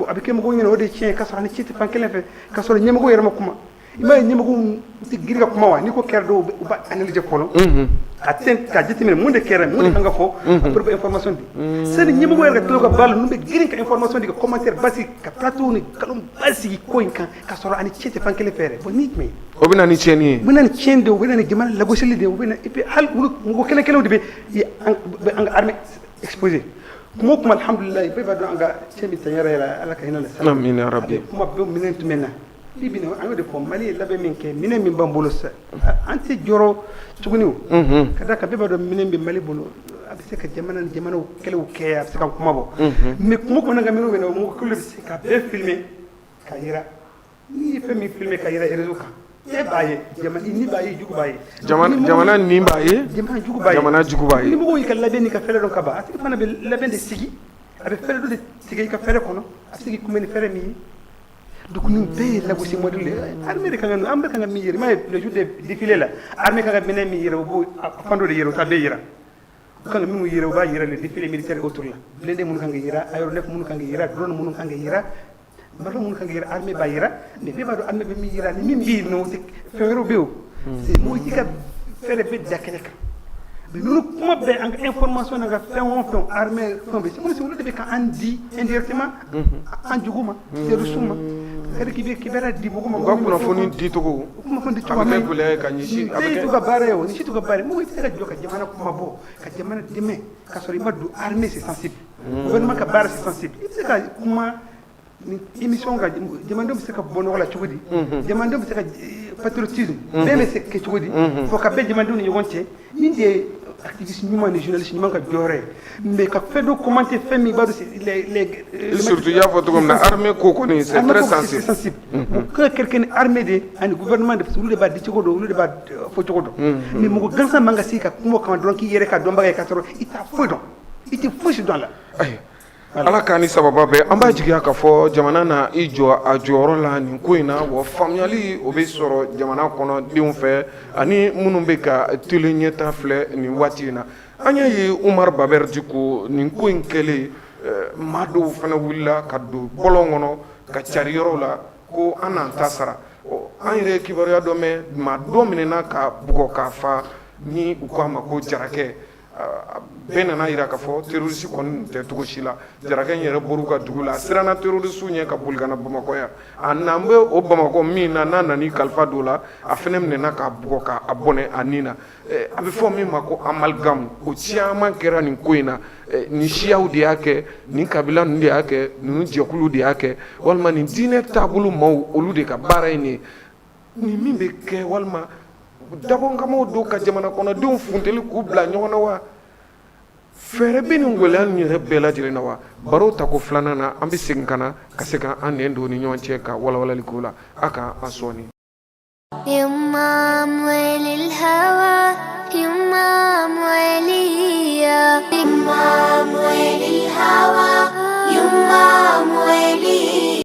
a bɛ kɛ mɔgɔw ɲɛna o de ye tiɲɛ ye, k'a sɔrɔ a ni tiɲɛ tɛ fan kelen fɛ, k'a sɔrɔ ɲɛmɔgɔw yɛrɛ ma kuma. I m'a ye, ɲɛmɔgɔw tɛ girin ka kuma wa. N'i ko kɛra, dɔw u b'a analyser fɔlɔ, ka tɛn ka jateminɛ mun de kɛra, mun de kan ka fɔ, après bɛ information di. Sani ɲɛmɔgɔ yɛrɛ ka tila ka baara la, ninnu bɛ girin ka information di, ka commentaire basigi, ka plateau ni nkalon basigi ko in kan, ka sɔrɔ ani tiɲɛ tɛ fan kelen fɛ yɛrɛ. Bon, ni jumɛn? O bɛ na ni tiɲɛni ye. U bɛ na ni tiɲɛ de ye, u bɛ na ni jamana lagosili de ye, u bɛ na. Et puis hali olu mɔgɔ kelen kelenw de bɛ an ka armée exposé. Kuma o kuma, alhamdulilayi, bɛɛ b'a dɔn an ka cɛ min ta yɛrɛ yɛrɛ, Ala ka hinɛ la. Amina rabi. Kuma bɛɛ, minɛn tun bɛ na bi bi, an y'o de fɔ, Mali ye labɛn min kɛ, minɛn min b'an bolo sisan, an tɛ jɔrɔ tuguni. O ka d'a kan, bɛɛ b'a dɔn minɛn bɛ Mali bolo. A bɛ se ka jamana ni jamanaw kɛlɛw kɛ, a bɛ se ka kuma bɔ, mais kuma kɔnɔ ka minnu bɛ na, o mɔgɔ kelen bɛ se ka bɛɛ filmer ka yira. N'i ye fɛn min filmer ka yira réseau kan, e b'a ye, jamana ni b'a ye, jugu b'a ye. Jamana nin b'a ye. Jamana jugu b'a ye. Jamana jugu b'a ye. Ni mɔgɔw y'i ka labɛn n'i ka fɛɛrɛ dɔn ka ban, a tigi fana bɛ labɛn de sigi, a bɛ fɛɛrɛ dɔ de tigɛ i ka fɛɛrɛ kɔnɔ, a bɛ se k'i kunbɛn ni fɛɛrɛ min ye. Donc nin bɛɛ ye lagosi modèle de ye. Armée de kan ka, an bɛ kan ka min yira, i m'a ye, le jour de défilé la, armée kan ka minɛn min yira, u b'o a fan dɔ de yira, u t'a bɛɛ yira. U kan ka minnu yira, u b'a yira le défilé militaire autour la, blindé minnu kan ka yira, aéronef minnu kan ka yira, drone minnu kan ka yira, marifa minnu kan ka yira, armée b'a yira. Mais bɛɛ b'a dɔn armée bɛ min yira ni min bɛ yen nɔ, fɛn wɛrɛw bɛ yen. O c'est mɔgɔ t'i ka fɛɛrɛ bɛɛ da kɛnɛ kan. Mais ninnu kuma bɛɛ, an ka information n'an ka fɛn o fɛn, armée fɛn bɛɛ, c'est comme si olu de bɛ ka an di indirectement an jugu ma, terroriste ma. C'est-à-dire k'i bɛ kibaruya di mɔgɔ ma. U ka kunnafoni di cogo. Kunnafoni di A cogo. bɛ kɛ gɛlɛya ye ka ɲɛsin a bɛ bɛɛ kɛ t'u ka baara ye. O ni si t'u ka baara ye. Mɔgɔ i tɛ se ka jɔ ka jamana kuma bɔ, ka jamana dɛmɛ, ka sɔrɔ i ma don armée, c'est sensible. Gouvernement ka baara, c'est sensible. I bɛ se ka kuma ni émission ka jamanadenw bɛ se ka bɔ nɔgɔ la cogo di, jamanadenw bɛ se ka patriotisme bɛɛ bɛ se kɛ cogo di, fo ka bɛn jamanadenw ni ɲɔgɔn cɛ. Min de ye activiste ɲuman ni journaliste ɲuman ka jɔyɔrɔ ye, mais ka fɛn dɔ commenter, fɛn min i b'a dɔn, c'est les Surtout i y'a fɔ cogo min na, armée ko kɔni, c'est armée très ko, c'est sensible. Sensible. O kan ka kɛ ni armée de ani gouvernement de, parce que olu de b'a di cogo dɔn, olu de b'a fɔ cogo dɔn. Mais mɔgɔ gansan man ka se ka kuma o kama dɔrɔn k'i yɛrɛ ka dɔnbaga ye, ka sɔrɔ i t'a foyi dɔn, i tɛ fosi dɔn a la. Ayiwa, Ala k'an ni sababa bɛn. An b'a jigiya k'a fɔ jamana na i jɔ a jɔyɔrɔ la nin ko in na, wa faamuyali o bɛ sɔrɔ jamana kɔnɔ denw fɛ ani minnu bɛ ka télé ɲɛta filɛ nin waati in na. An y'a ye Umar Baber Diko, nin ko in kɛlen, maa dɔw fana wulila ka don bɔlɔn kɔnɔ ka cari yɔrɔw la ko an n'an ta sara. An yɛrɛ ye kibaruya dɔ mɛn, maa dɔ minɛna ka bugɔ k'a fa ni u ko a ma ko Jarakɛ. Bɛɛ nana jira k'a fɔ terroriste kɔni tɛ cogo si la. Jarakɛ in yɛrɛ bɔr'u ka dugu la, a siranna terroriste ɲɛ ka boli ka na Bamakɔ yan. A n'an bɛ o Bamakɔ min na, n'a nana kalifa don la, a fana minɛna k'a bugɔ k'a bɔnɛ a nin na. A bɛ fɔ min ma ko amalgame, o caman kɛra nin ko in na. Nin siyaw de y'a kɛ, nin kabila ninnu de y'a kɛ, ninnu jɛkulu de y'a kɛ, walima nin diinɛ taabolo maaw, olu de ka baara ye nin ye. Nin min bɛ kɛ, walima dabɔkamaw don ka jamana kɔnɔdenw funteli k'u bila ɲɔgɔn na wa, fɛɛrɛ bɛ nin gɛlɛya nin yɛrɛ bɛɛ lajɛlen na wa? Baro tako filanan na, an bɛ segin ka na ka se ka an nɛn don ni ɲɔgɔn cɛ ka walawalali k'o la. A ka an sɔɔni. يما أموال الهوى، يما أموالية، يما أموال الهوى، يما أموالي.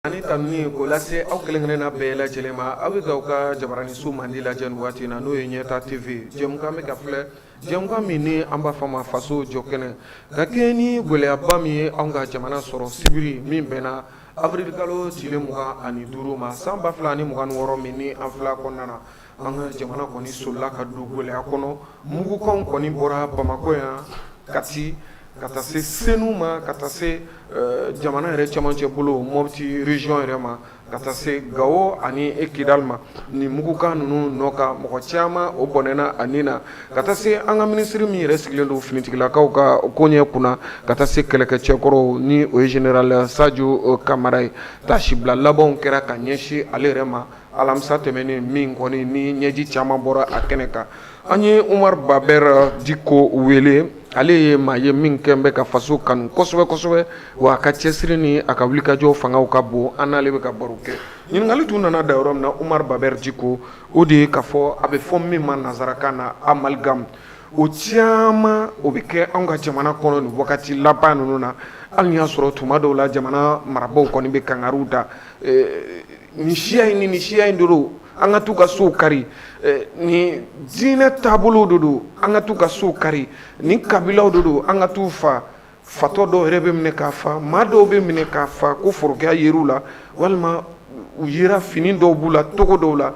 Ani tanuni k'o lase aw kelen kelenna bɛɛ lajɛlen ma. Aw bɛ k'aw ka jabaraniso mandi lajɛ nin waati in na, n'o ye Ɲɛta TV jɛmukan bɛ ka filɛ, jɛmukan min ni an b'a fɔ ma faso jɔ kɛnɛ, ka kɛɲɛ ni gɛlɛyaba min ye anw ka jamana sɔrɔ sibiri min bɛnna avril kalo tile 25 ma san 2026, min ni an fila kɔnɔna na, an ka jamana kɔni solila ka don gɛlɛya kɔnɔ. Mugukanw kɔni bɔra Bamakɔ yan, Kati, ka taa se Senu ma, ka taa se jamana yɛrɛ cɛmancɛ bolo Mɔpti région yɛrɛ ma, ka taa se Gawo ani Kidali ma. Nin mugukan ninnu nɔ ka mɔgɔ caman o bɔnɛna a nin na, ka taa se an ka minisiri min yɛrɛ sigilen don finitigilakaw ka koɲɛ kunna, ka taa se kɛlɛkɛcɛkɔrɔw ni o ye général Sadio Kamara ye. Taasibila labanw kɛra ka ɲɛsin ale yɛrɛ ma alamisa tɛmɛnen min kɔni ni ɲɛji caman bɔra a kɛnɛ kan. An ye Umar Baber Diko wele. Ale ye maa ye min kɛn bɛ ka faso kanu kosɛbɛ kosɛbɛ, wa a ka cɛsiri ni a ka wulikajɔ fangaw ka bon. An n'ale bɛ ka baro kɛ. Ɲininkali tun nana da yɔrɔ min na, Umar Baber Diko, o de ye k'a fɔ a bɛ fɔ min ma nansarakan na amalgame, o caman o bɛ kɛ anw ka jamana kɔnɔ nin wagati laban ninnu na, hali n'i y'a sɔrɔ tuma dɔw la jamana marabaaw kɔni bɛ kangariw da, nin siya in ni nin siya in de don, an ka t'u ka sow kari, nin diinɛ taabolow de don, an ka t'u ka sow kari, nin kabilaw de don, an ka t'u fa. Fatɔ dɔw yɛrɛ bɛ minɛ k'a fa, maa dɔw bɛ minɛ k'a fa ko forokɛya yer'u la, walima u yera fini dɔw b'u la togo dɔw la.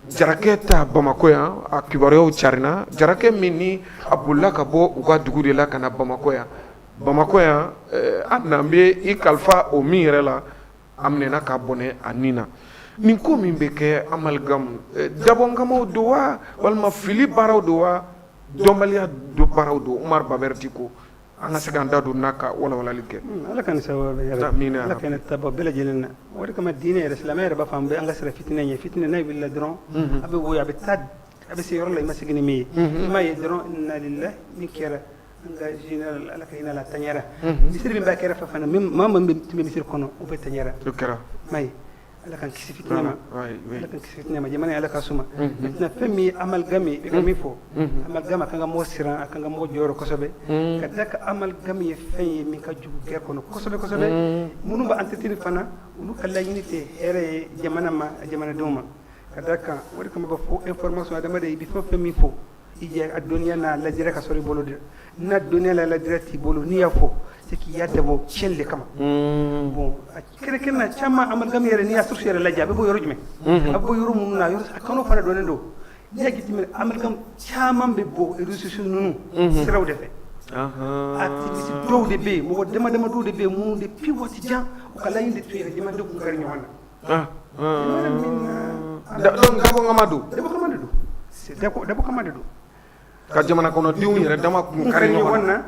Jarakɛ ta Bamakɔ yan, a kibaruyaw carinna. Jarakɛ min ni a bolila ka bɔ u ka dugu de la ka na Bamakɔ yan, Bamakɔ yan a na bɛ i kalifa o min yɛrɛ la, a minɛna ka bɔnɛ a nin na. Nin ko min bɛ kɛ amalgame, dabɔnkamaw don wa, walima fili baaraw don wa, dɔnbaliya baaraw don? Umaru Babɛri Diko, an ka se k'an da don n'a ka walawalali kɛ. Ala ka nin sababu bɛ yɛrɛ. Amiina. Ala ka ne tabɔ bɛɛ lajɛlen na. O de kama diinɛ yɛrɛ, silamɛ yɛrɛ b'a fɔ an bɛ an ka siran fitinɛ ɲɛ. Fitinɛ n'a wulila dɔrɔn, a bɛ woyo, a bɛ taa, a bɛ se yɔrɔ la i ma sigi ni min ye. I m'a ye dɔrɔn, inna lillahi, min kɛra an ka général, Ala ka hinɛ la, taɲɛra. Misiri min b'a kɛrɛfɛ fana, maa min tun bɛ misiri kɔnɔ, o bɛɛ taɲɛra. O kɛra. M'a ye, Ala k'an kisi fitinɛ ma. Ala k'an kisi fitinɛ ma. Jamana ye, Ala ka suma. Maintenant, fɛn min ye amalgame ye, i bɛ ka min fɔ, amalgame, a kan ka mɔgɔ siran, a kan ka mɔgɔ jɔyɔrɔ kosɛbɛ, ka d'a kan amalgame ye fɛn ye min ka jugu guerre kɔnɔ kosɛbɛ kosɛbɛ. Minnu b'a entretenir fana, olu ka laɲini tɛ hɛrɛ ye jamana ma, jamanadenw ma. Ka d'a kan o de kama b'a fɔ information, adamaden, i bɛ fɛn o fɛn min fɔ, i jɛ a dɔnniya n'a lajɛrɛ ka sɔrɔ i bolo dɛ. N'a dɔnniya la lajɛrɛ t'i bolo, n'i y'a fɔ, c'est qu'il y'a dabɔ tiɲɛni de kama. Bon, a kɛrɛnkɛrɛn na caman, amalgame yɛrɛ, n'i y'a source yɛrɛ lajɛ, a bɛ bɔ yɔrɔ jumɛn, a bɛ bɔ yɔrɔ minnu na, yɔrɔ a kanu fana dɔnnen don. N'i y'a jateminɛ, amalgame caman bɛ bɔ réseaux sociaux ninnu siraw de fɛ. Activiste dɔw de bɛ yen, mɔgɔ dama dama dɔw de bɛ yen minnu depuis waati jan, u ka laɲini de tun ye ka jamanadenw kun kari ɲɔgɔn na. Jamana min na Donc dabɔnkama don. Dabɔ kama de don, c'est dabɔ kama de don. Ka jamana kɔnɔdenw yɛrɛ dama kun kari ɲɔgɔn na. Na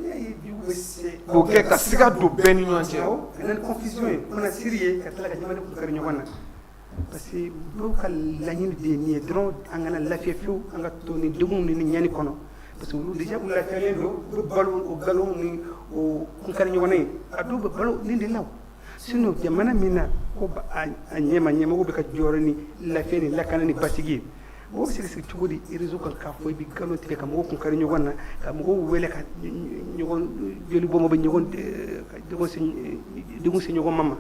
ni y'a ye jugu bɛ se k'o kɛ ka siga don bɛɛ ni ɲɔgɔn cɛ. Awɔ, ka na ni confusion ye, ka na siri ye, ka tila ka jamanadenw kun kari ɲɔgɔn na, parce que dɔw ka laɲini de ye nin ye dɔrɔn: an kana lafiya fiyewu, an ka to ni degun ni ɲani kɔnɔ, parce que olu déjà u lafiyalen don, u bɛ balo o nkalon ni o kunkari ɲɔgɔn ye, a dɔw bɛ balo nin de la. O sinon, jamana min na ko a ɲɛma ɲɛmɔgɔ bɛ ka jɔyɔrɔ ni lafiya ni lakana ni basigi ye, mɔgɔ bɛ se ka sigi cogo di réseau kan k'a fɔ i bɛ nkalon tigɛ ka mɔgɔw kun kari ɲɔgɔn na, ka mɔgɔw wele ka ɲɔgɔn joli bɔ, bɛ ɲɔgɔn ka degun se ɲɔgɔn ma?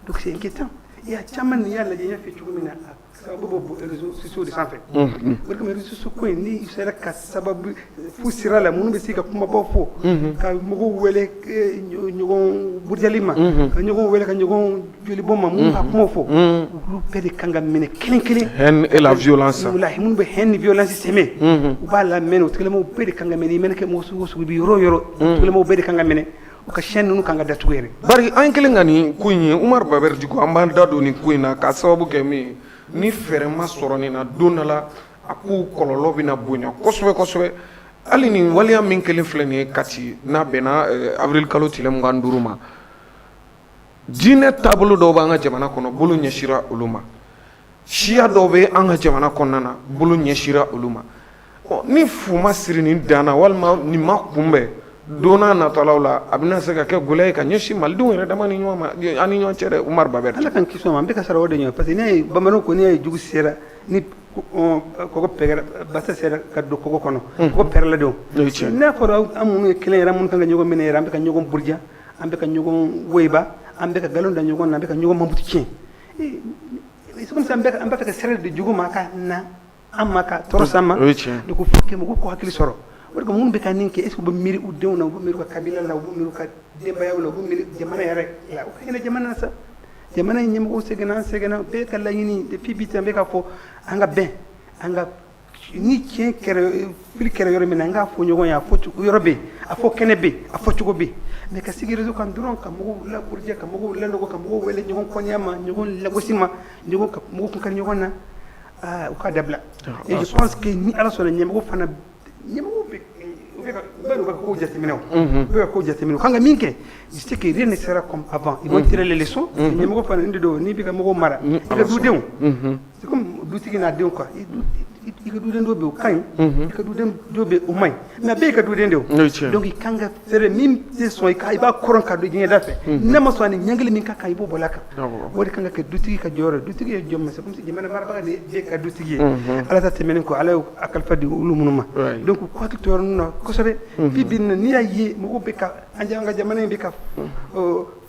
Donc c'est inquiétant. Et a caman, n'i y'a lajɛ, n y'a fɔ cogo min na, a sababu bɛ bɔ réseaux sociaux de sanfɛ. O de kama réseaux sociaux ko in, ni sera ka sababu fu sira la, minnu bɛ se ka kumabaw fɔ, ka mɔgɔw wele ɲɔgɔn burujali ma, ka ɲɔgɔn wele ka ɲɔgɔn joli bɔ ma, minnu ka kumaw fɔ, olu bɛɛ de kan ka minɛ kelen kelen. Haine et la violence. Walahi, minnu bɛ haine ni violence semer, u b'a lamɛn, o tigilamɔgɔw bɛɛ de kan ka minɛ. I mana kɛ mɔgɔ sugu o sugu, i bɛ yɔrɔ o yɔrɔ, o tigilamɔgɔw bɛɛ de kan ka minɛ, u ka chaîne ninnu kan ka datugu yɛrɛ. Bari an kelen ka nin ko in ye, Umaru Babɛri Diko, an b'an da don nin ko in na k'a sababu kɛ min ye, ni fɛɛrɛ ma sɔrɔ nin na, don dɔ la a kow kɔlɔlɔ bɛna bonya kosɛbɛ kosɛbɛ. Hali nin waleya min kelen filɛ nin ye Kati, n'a bɛnna avril kalo tile 25 ma, diinɛ taabolo dɔw b'an ka jamana kɔnɔ, bolo ɲɛsira olu ma. Siya dɔw bɛ an ka jamana kɔnɔna na, bolo ɲɛsira olu ma. Ni fu ma siri nin dan na, walima nin ma kunbɛn, don n'a natɔlaw la, a bɛna se ka kɛ gɛlɛya ye ka ɲɛsin malidenw yɛrɛ dama ni ɲɔgɔn ma, an ni ɲɔgɔn cɛ dɛ, Umaru Babɛri. Ala k'an kisi o ma. An bɛ ka sara o de ɲɛ, parce que n'i y'a ye, bamananw ko, n'i y'a ye jugu sera ni kɔgɔ pɛgɛra, basa sera ka don kɔgɔ kɔnɔ, kɔgɔ pɛrɛla don. N'a fɔra an minnu ye kelen yɛrɛ, minnu kan ka ɲɔgɔn minɛ yɛrɛ, an bɛ ka ɲɔgɔn buruja, an bɛ ka ɲɔgɔn woyiba, an bɛ ka nkalon da ɲɔgɔn na, an bɛ ka ɲɔgɔn mamutu tiɲɛ, c'est comme si an bɛ fɛ ka sira di jugu ma ka na an ma, ka tɔɔrɔ s'an ma. Donc faut que mɔgɔw k'u hakili sɔrɔ. O de kama, minnu bɛ ka nin kɛ, est ce que u bɛ miiri u denw na, u bɛ miiri u ka kabila la, u bɛ miiri u ka denbayaw la, u bɛ miiri jamana yɛrɛ la? U ka hinɛ jamana na sa. Jamana in ɲɛmɔgɔw sɛgɛnna, an sɛgɛnna, bɛɛ ka laɲini depuis bi an bɛ ka fɔ an ka bɛn, an ka ni tiɲɛ kɛra, fili kɛra yɔrɔ min na, an k'a fɔ ɲɔgɔn ye. A fɔ yɔrɔ bɛ yen, a fɔ kɛnɛ bɛ yen, a fɔ cogo bɛ yen. Mais ka sigi réseau kan dɔrɔn, ka mɔgɔw laburuja, ka mɔgɔw lanɔgɔ, ka mɔgɔw wele ɲɔgɔn kɔniya ma, ɲɔgɔn lagosi ma, ɲɔgɔn ka mɔgɔw kun kari ɲɔgɔn na, aa, u k'a dabila. Et je pense que ni Ala sɔnna, ɲɛmɔgɔ fana, ɲɛmɔgɔw bɛ u bɛ ka bɛɛ bɛ ka kow jateminɛ, o u bɛ ka kow jateminɛ, u kan ka min kɛ. Je sais que rien ne sera comme avant, ils vont tirer les leçons. Ɲɛmɔgɔ fana nin de don, n'i bɛ ka mɔgɔw mara, i ka dudenw, c'est comme dutigi n'a denw quoi. I ka duden dɔw bɛ yen, o ka ɲi, i ka duden dɔw bɛ yen, o man ɲi, mais a bɛɛ y'i ka duden de o. Donc i kan ka fɛɛrɛ min tɛ sɔn, i b'a kɔrɔn ka don diɲɛ da fɛ, n'a ma sɔn, ani ɲangili min ka kan, i b'o bɔ a kan. O de kan ka kɛ dutigi ka jɔyɔrɔ ye. Dutigi ye jɔn ma? C'est comme si jamana marabaga de ye ka dutigi ye. Ala ta tɛmɛnen kɔ, Ala y'o a kalifa di olu minnu ma. Donc u k'u hakili to yɔrɔ ninnu na kosɛbɛ. Bi bi in na, n'i y'a ye mɔgɔw bɛ ka an ka jamana in bɛ ka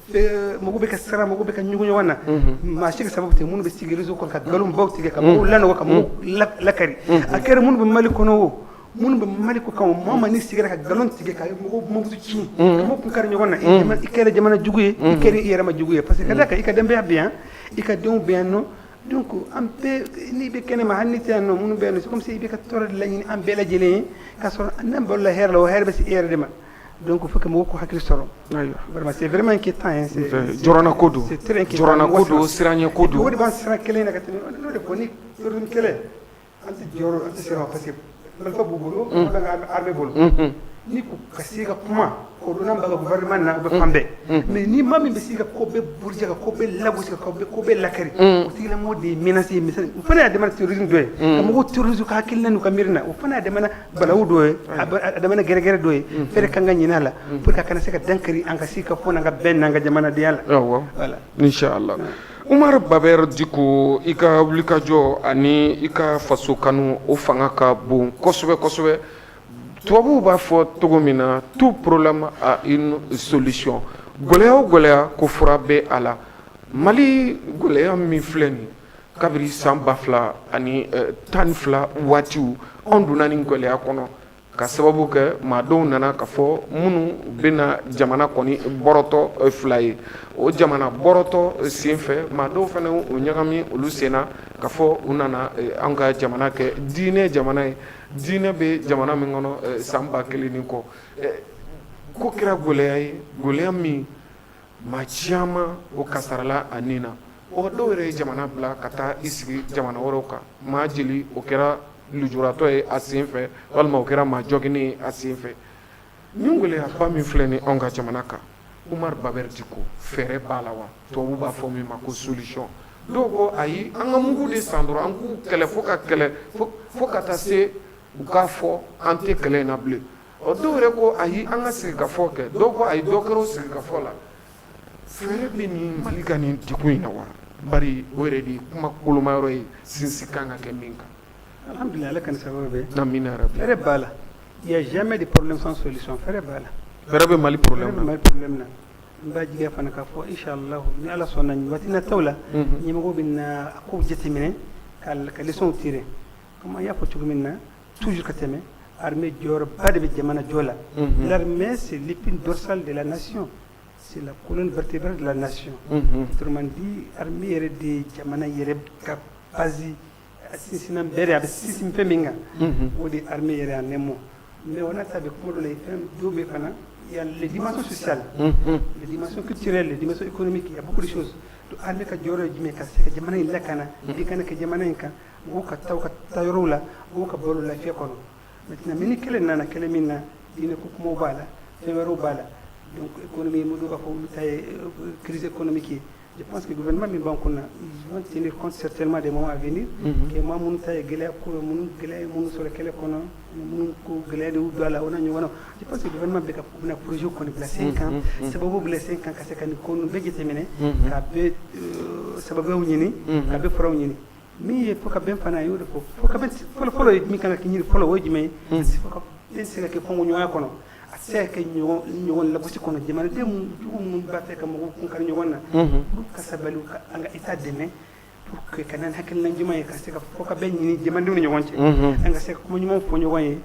mɔgɔw bɛ ka siran, mɔgɔw bɛ ka ɲugun ɲɔgɔn na, maa si ka sababu tɛ minnu bɛ sigi réseau kan ka nkalon baw tigɛ, ka mɔgɔw lanɔgɔ, ka mɔgɔw lakari. A kɛra minnu bɛ Mali kɔnɔ o, Minnu bɛ Mali ko kan, maa ma, n'i sigira ka nkalon tigɛ ka mɔgɔw mankutu tiɲɛ, ka mɔgɔw kun kari ɲɔgɔn na, i kɛra jamana jugu ye, i kɛra i yɛrɛ ma jugu ye, parce que ka d'a kan i ka denbaya bɛ yan, i ka denw bɛ yan nɔ. Donc an bɛɛ, n'i bɛ kɛnɛ ma, hali n'i tɛ yan nɔ, minnu bɛ yan nɔ, c'est comme si i bɛ ka tɔɔrɔ de laɲini an bɛɛ lajɛlen ye, k'a sɔrɔ n'an balola hɛrɛ la, o hɛrɛ bɛ se e yɛrɛ de ma. Donc il faut que mɔgɔw k'u hakili sɔrɔ. Vraiment, c'est vraiment inquiétant, hein, c'est Jɔrɔna ko don. C'est très inquiétant. Jɔrɔna ko don, siranɲɛ ko don. O de b'an siran kɛlɛ in na ka tɛmɛ n'o de fɔ ni terrorisme kɛlɛ. An tɛ jɔyɔrɔ, an tɛ siran, parce que marifa b'u bolo, an ka armée bolo. Ni ko ka se ka kuma o don, n'an b'a ka gouvernement na, u bɛ fan bɛɛ. Mais ni maa min bɛ se ka ko bɛɛ buruja, ka ko bɛɛ lagosi, ka ko bɛɛ lakari, o tigilamɔgɔ de ye menace ye. Misali, o fana y'a damana terrorisme dɔ ye, ka mɔgɔw terrorisme ka hakilina n'u ka miiri na, o fana y'a damana balawu dɔ ye, a damana gɛrɛgɛrɛ dɔ ye. Fɛɛrɛ kan ka ɲini a la pour que a kana se ka dankari an ka se ka fɔ n'an ka bɛn n'an ka jamanadenya la. Voilà. Inshallah. Umar Baber Diko, i ka wulikajɔ ani i ka faso kanu, o fanga ka bon kosɛbɛ kosɛbɛ. Tubabuw b'a fɔ cogo min na, tout problème a une solution. Gɛlɛya o gɛlɛya, ko fura bɛ a la. Mali gɛlɛya min filɛ nin, kabiri san 2012 waatiw, anw donna nin gɛlɛya kɔnɔ ka sababu kɛ maa dɔw nana ka fɔ minnu bɛna jamana kɔni bɔrɔtɔ fila ye. O jamana bɔrɔtɔ senfɛ, maa dɔw fana o ɲagami olu senna ka fɔ u nana an ka jamana kɛ diinɛ jamana ye, diinɛ bɛ jamana min kɔnɔ san 1000 ni kɔ. Ko kɛra gɛlɛya ye, gɛlɛya min maa caman o kasarala a nin na. O dɔw yɛrɛ ye jamana bila ka taa i sigi jamana wɛrɛw kan. Maa jeli o kɛra lujuratɔ ye a sen fɛ, walima o kɛra maa jɔginen ye a sen fɛ. Nin gɛlɛyaba min filɛ ni anw ka jamana kan, Umar Baber Diko, fɛɛrɛ b'a la wa? Tubabu b'a fɔ min ma ko solution. Dɔw ko ayi, an ka mugu de san dɔrɔn, an k'u kɛlɛ fo ka kɛlɛ fo ka taa se u k'a fɔ an tɛ kɛlɛ in na bilen. Ɔ, dɔw yɛrɛ ko ayi, an ka sigi ka fɔ kɛ. Dɔw ko ayi, dɔ kɛra o sigi ka fɔ la. Fɛɛrɛ bɛ nin Mali ka nin degun in na wa? Bari o yɛrɛ de ye kuma koloma yɔrɔ ye, sinsin kan ka kɛ min kan. Alhamdulillah, Ala ka nin sababu bɛɛ. Amina yarabi. Fɛɛrɛ b'a la. Il y a jamais de problème sans solution. Fɛɛrɛ b'a la. Fɛɛrɛ bɛ Mali problème Fɛɛrɛ bɛ na. Mali problème na. N b'a jigiya fana k'a fɔ inshallah, ni Ala sɔnna, nin waati nataw la, ɲɛmɔgɔw bɛ na a kow jateminɛ ka leçons tirer. Comme an y'a fɔ cogo min na toujours ka tɛmɛ, armée jɔyɔrɔba de bɛ jamana jɔ la. L'armée, c'est l'épine dorsale de la nation, c'est la colonne vertébrale de la nation. Autrement dit, armée yɛrɛ de ye jamana yɛrɛ ka base, a sinsinna bɛɛ de, a bɛ sinsin fɛn min kan, o de ye armée yɛrɛ en un mot. Mais o n'a ta bɛ, kuma dɔ la, fɛn dɔw bɛ fana, il y a les dimensions sociales, les dimensions culturelles, les dimensions économiques, il y a beaucoup de choses. Donc armée ka jɔyɔrɔ ye jumɛn? Ka se ka jamana in lakana, bin kana kɛ jamana in kan, mɔgɔw ka taa u ka taa yɔrɔw la, mɔgɔw ka balo lafiya kɔnɔ. Maintenant, mais ni kɛlɛ nana, kɛlɛ min na diinɛ ko kumaw b'a la, fɛn wɛrɛw b'a la, donc économie, dɔw b'a fɔ olu ta ye crise économique ye. Je pense que gouvernement min b'an kunna, ils vont tenir compte certainement des moments à venir, que maa minnu ta ye gɛlɛya ko ye, minnu gɛlɛya ye minnu sɔrɔ kɛlɛ kɔnɔ, minnu ko gɛlɛya de y'u don a la, o n'a ɲɔgɔnnaw. Je pense que gouvernement bɛ ka bɛna projet kɔni bila sen kan, sababu bila sen kan ka se ka nin ko ninnu bɛɛ jateminɛ, k'a bɛɛ sababuyaw ɲini, k'a bɛɛ furaw ɲini. Min ye fo ka bɛn fana ye, o de fɔ fo ka bɛn fɔlɔ fɔlɔ ye, min kan ka ɲini fɔlɔ, o ye jumɛn ye? Fo ka bɛn se ka kɛ kɔngɔɲɔgɔnya kɔnɔ, a tɛ se ka kɛ ɲɔgɔn lagosi kɔnɔ. Jamanaden jugu minnu b'a fɛ ka mɔgɔw kun kari ɲɔgɔn na, olu ka sabali, ka an ka État dɛmɛ pour que ka na ni hakilina ɲuman ye, ka se ka fɔ ka bɛn ɲini jamanadenw ni ɲɔgɔn cɛ, an ka se ka kuma ɲuman fɔ ɲɔgɔn ye,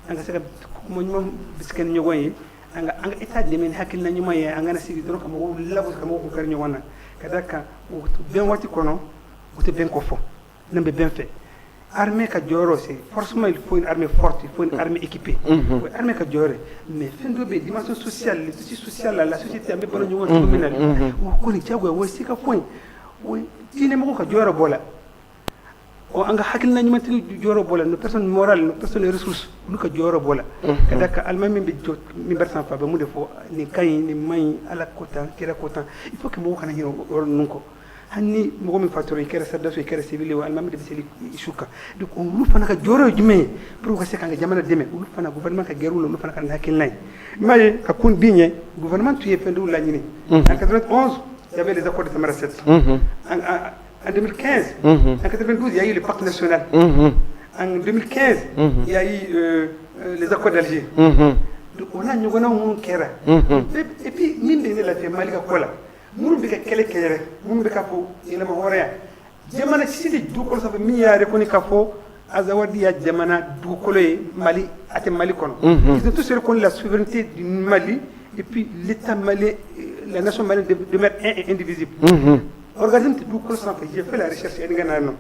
an ka se ka kuma ɲuman bisigi ni ɲɔgɔn ye, an ka État dɛmɛ ni hakilina ɲuman ye. An kana sigi dɔrɔn ka mɔgɔw lagosi, ka mɔgɔw kun kari ɲɔgɔn na. Ka d'a kan o bɛn waati kɔnɔ, o tɛ bɛn kɔ fɔ n'an bɛ bɛn fɛ. Armée ka jɔyɔrɔ, c'est forcément, il faut une armée forte, il faut une armée équipée. O ye armée ka jɔyɔrɔ ye. Mais fɛn dɔ bɛ yen, dimension sociale, le tissu social, la société, an bɛ balo ɲɔgɔn cogo min na, o ko nin diyagoya, o ye sika fɔ ye. O diinɛmɔgɔw ka jɔyɔrɔ b'o la, ɔ, an ka hakilina ɲumantigi jɔyɔrɔ b'o la, nos personnes morales, nos personnes ressources, olu ka jɔyɔrɔ b'o la. Ka d'a kan alimami min bɛ jɔ minbar sanfɛ, a bɛ mun de fɔ? Nin ka ɲi, nin man ɲi, Ala ko tan, kira ko tan. Il faut que mɔgɔw kana ɲinɛ o yɔrɔ ninnu kɔ. Hali ni mɔgɔ min fatura, i kɛra sɔrɔdasi, i kɛra civil ye, alimami de bɛ seli su kan. Donc olu fana ka jɔyɔrɔ ye jumɛn ye pour que ka se k'an ka jamana dɛmɛ? Olu fana, gouvernement ka gɛrɛ u la, olu fana ka na hakilina ye. I m'a ye, ka kun bin ɲɛ, gouvernement tun ye fɛn dɔw laɲini. En 91, il y avait les accords de Tamanrasset. En 2015, en 92, il y a eu le pacte national. En 2015, il y a eu les accords d'Alger. Donc o n'a ɲɔgɔnna minnu kɛra. Et puis min bɛ ne lafiya Mali ka ko la, minnu bɛ ka kɛlɛ kɛ yɛrɛ, minnu bɛ ka fɔ yɛlɛma hɔrɔnya, jamana si tɛ dugukolo sanfɛ min y'a reconnu k'a fɔ Azawadi ya jamana dugukolo ye, Mali a tɛ Mali kɔnɔ. Ils ont tous reconnu la souveraineté du Mali et puis l'État malien, la nation malienne demeure un et indivisible. Organisme tɛ dugukolo sanfɛ, j'ai fait la recherche, ɛni ka na nɔ,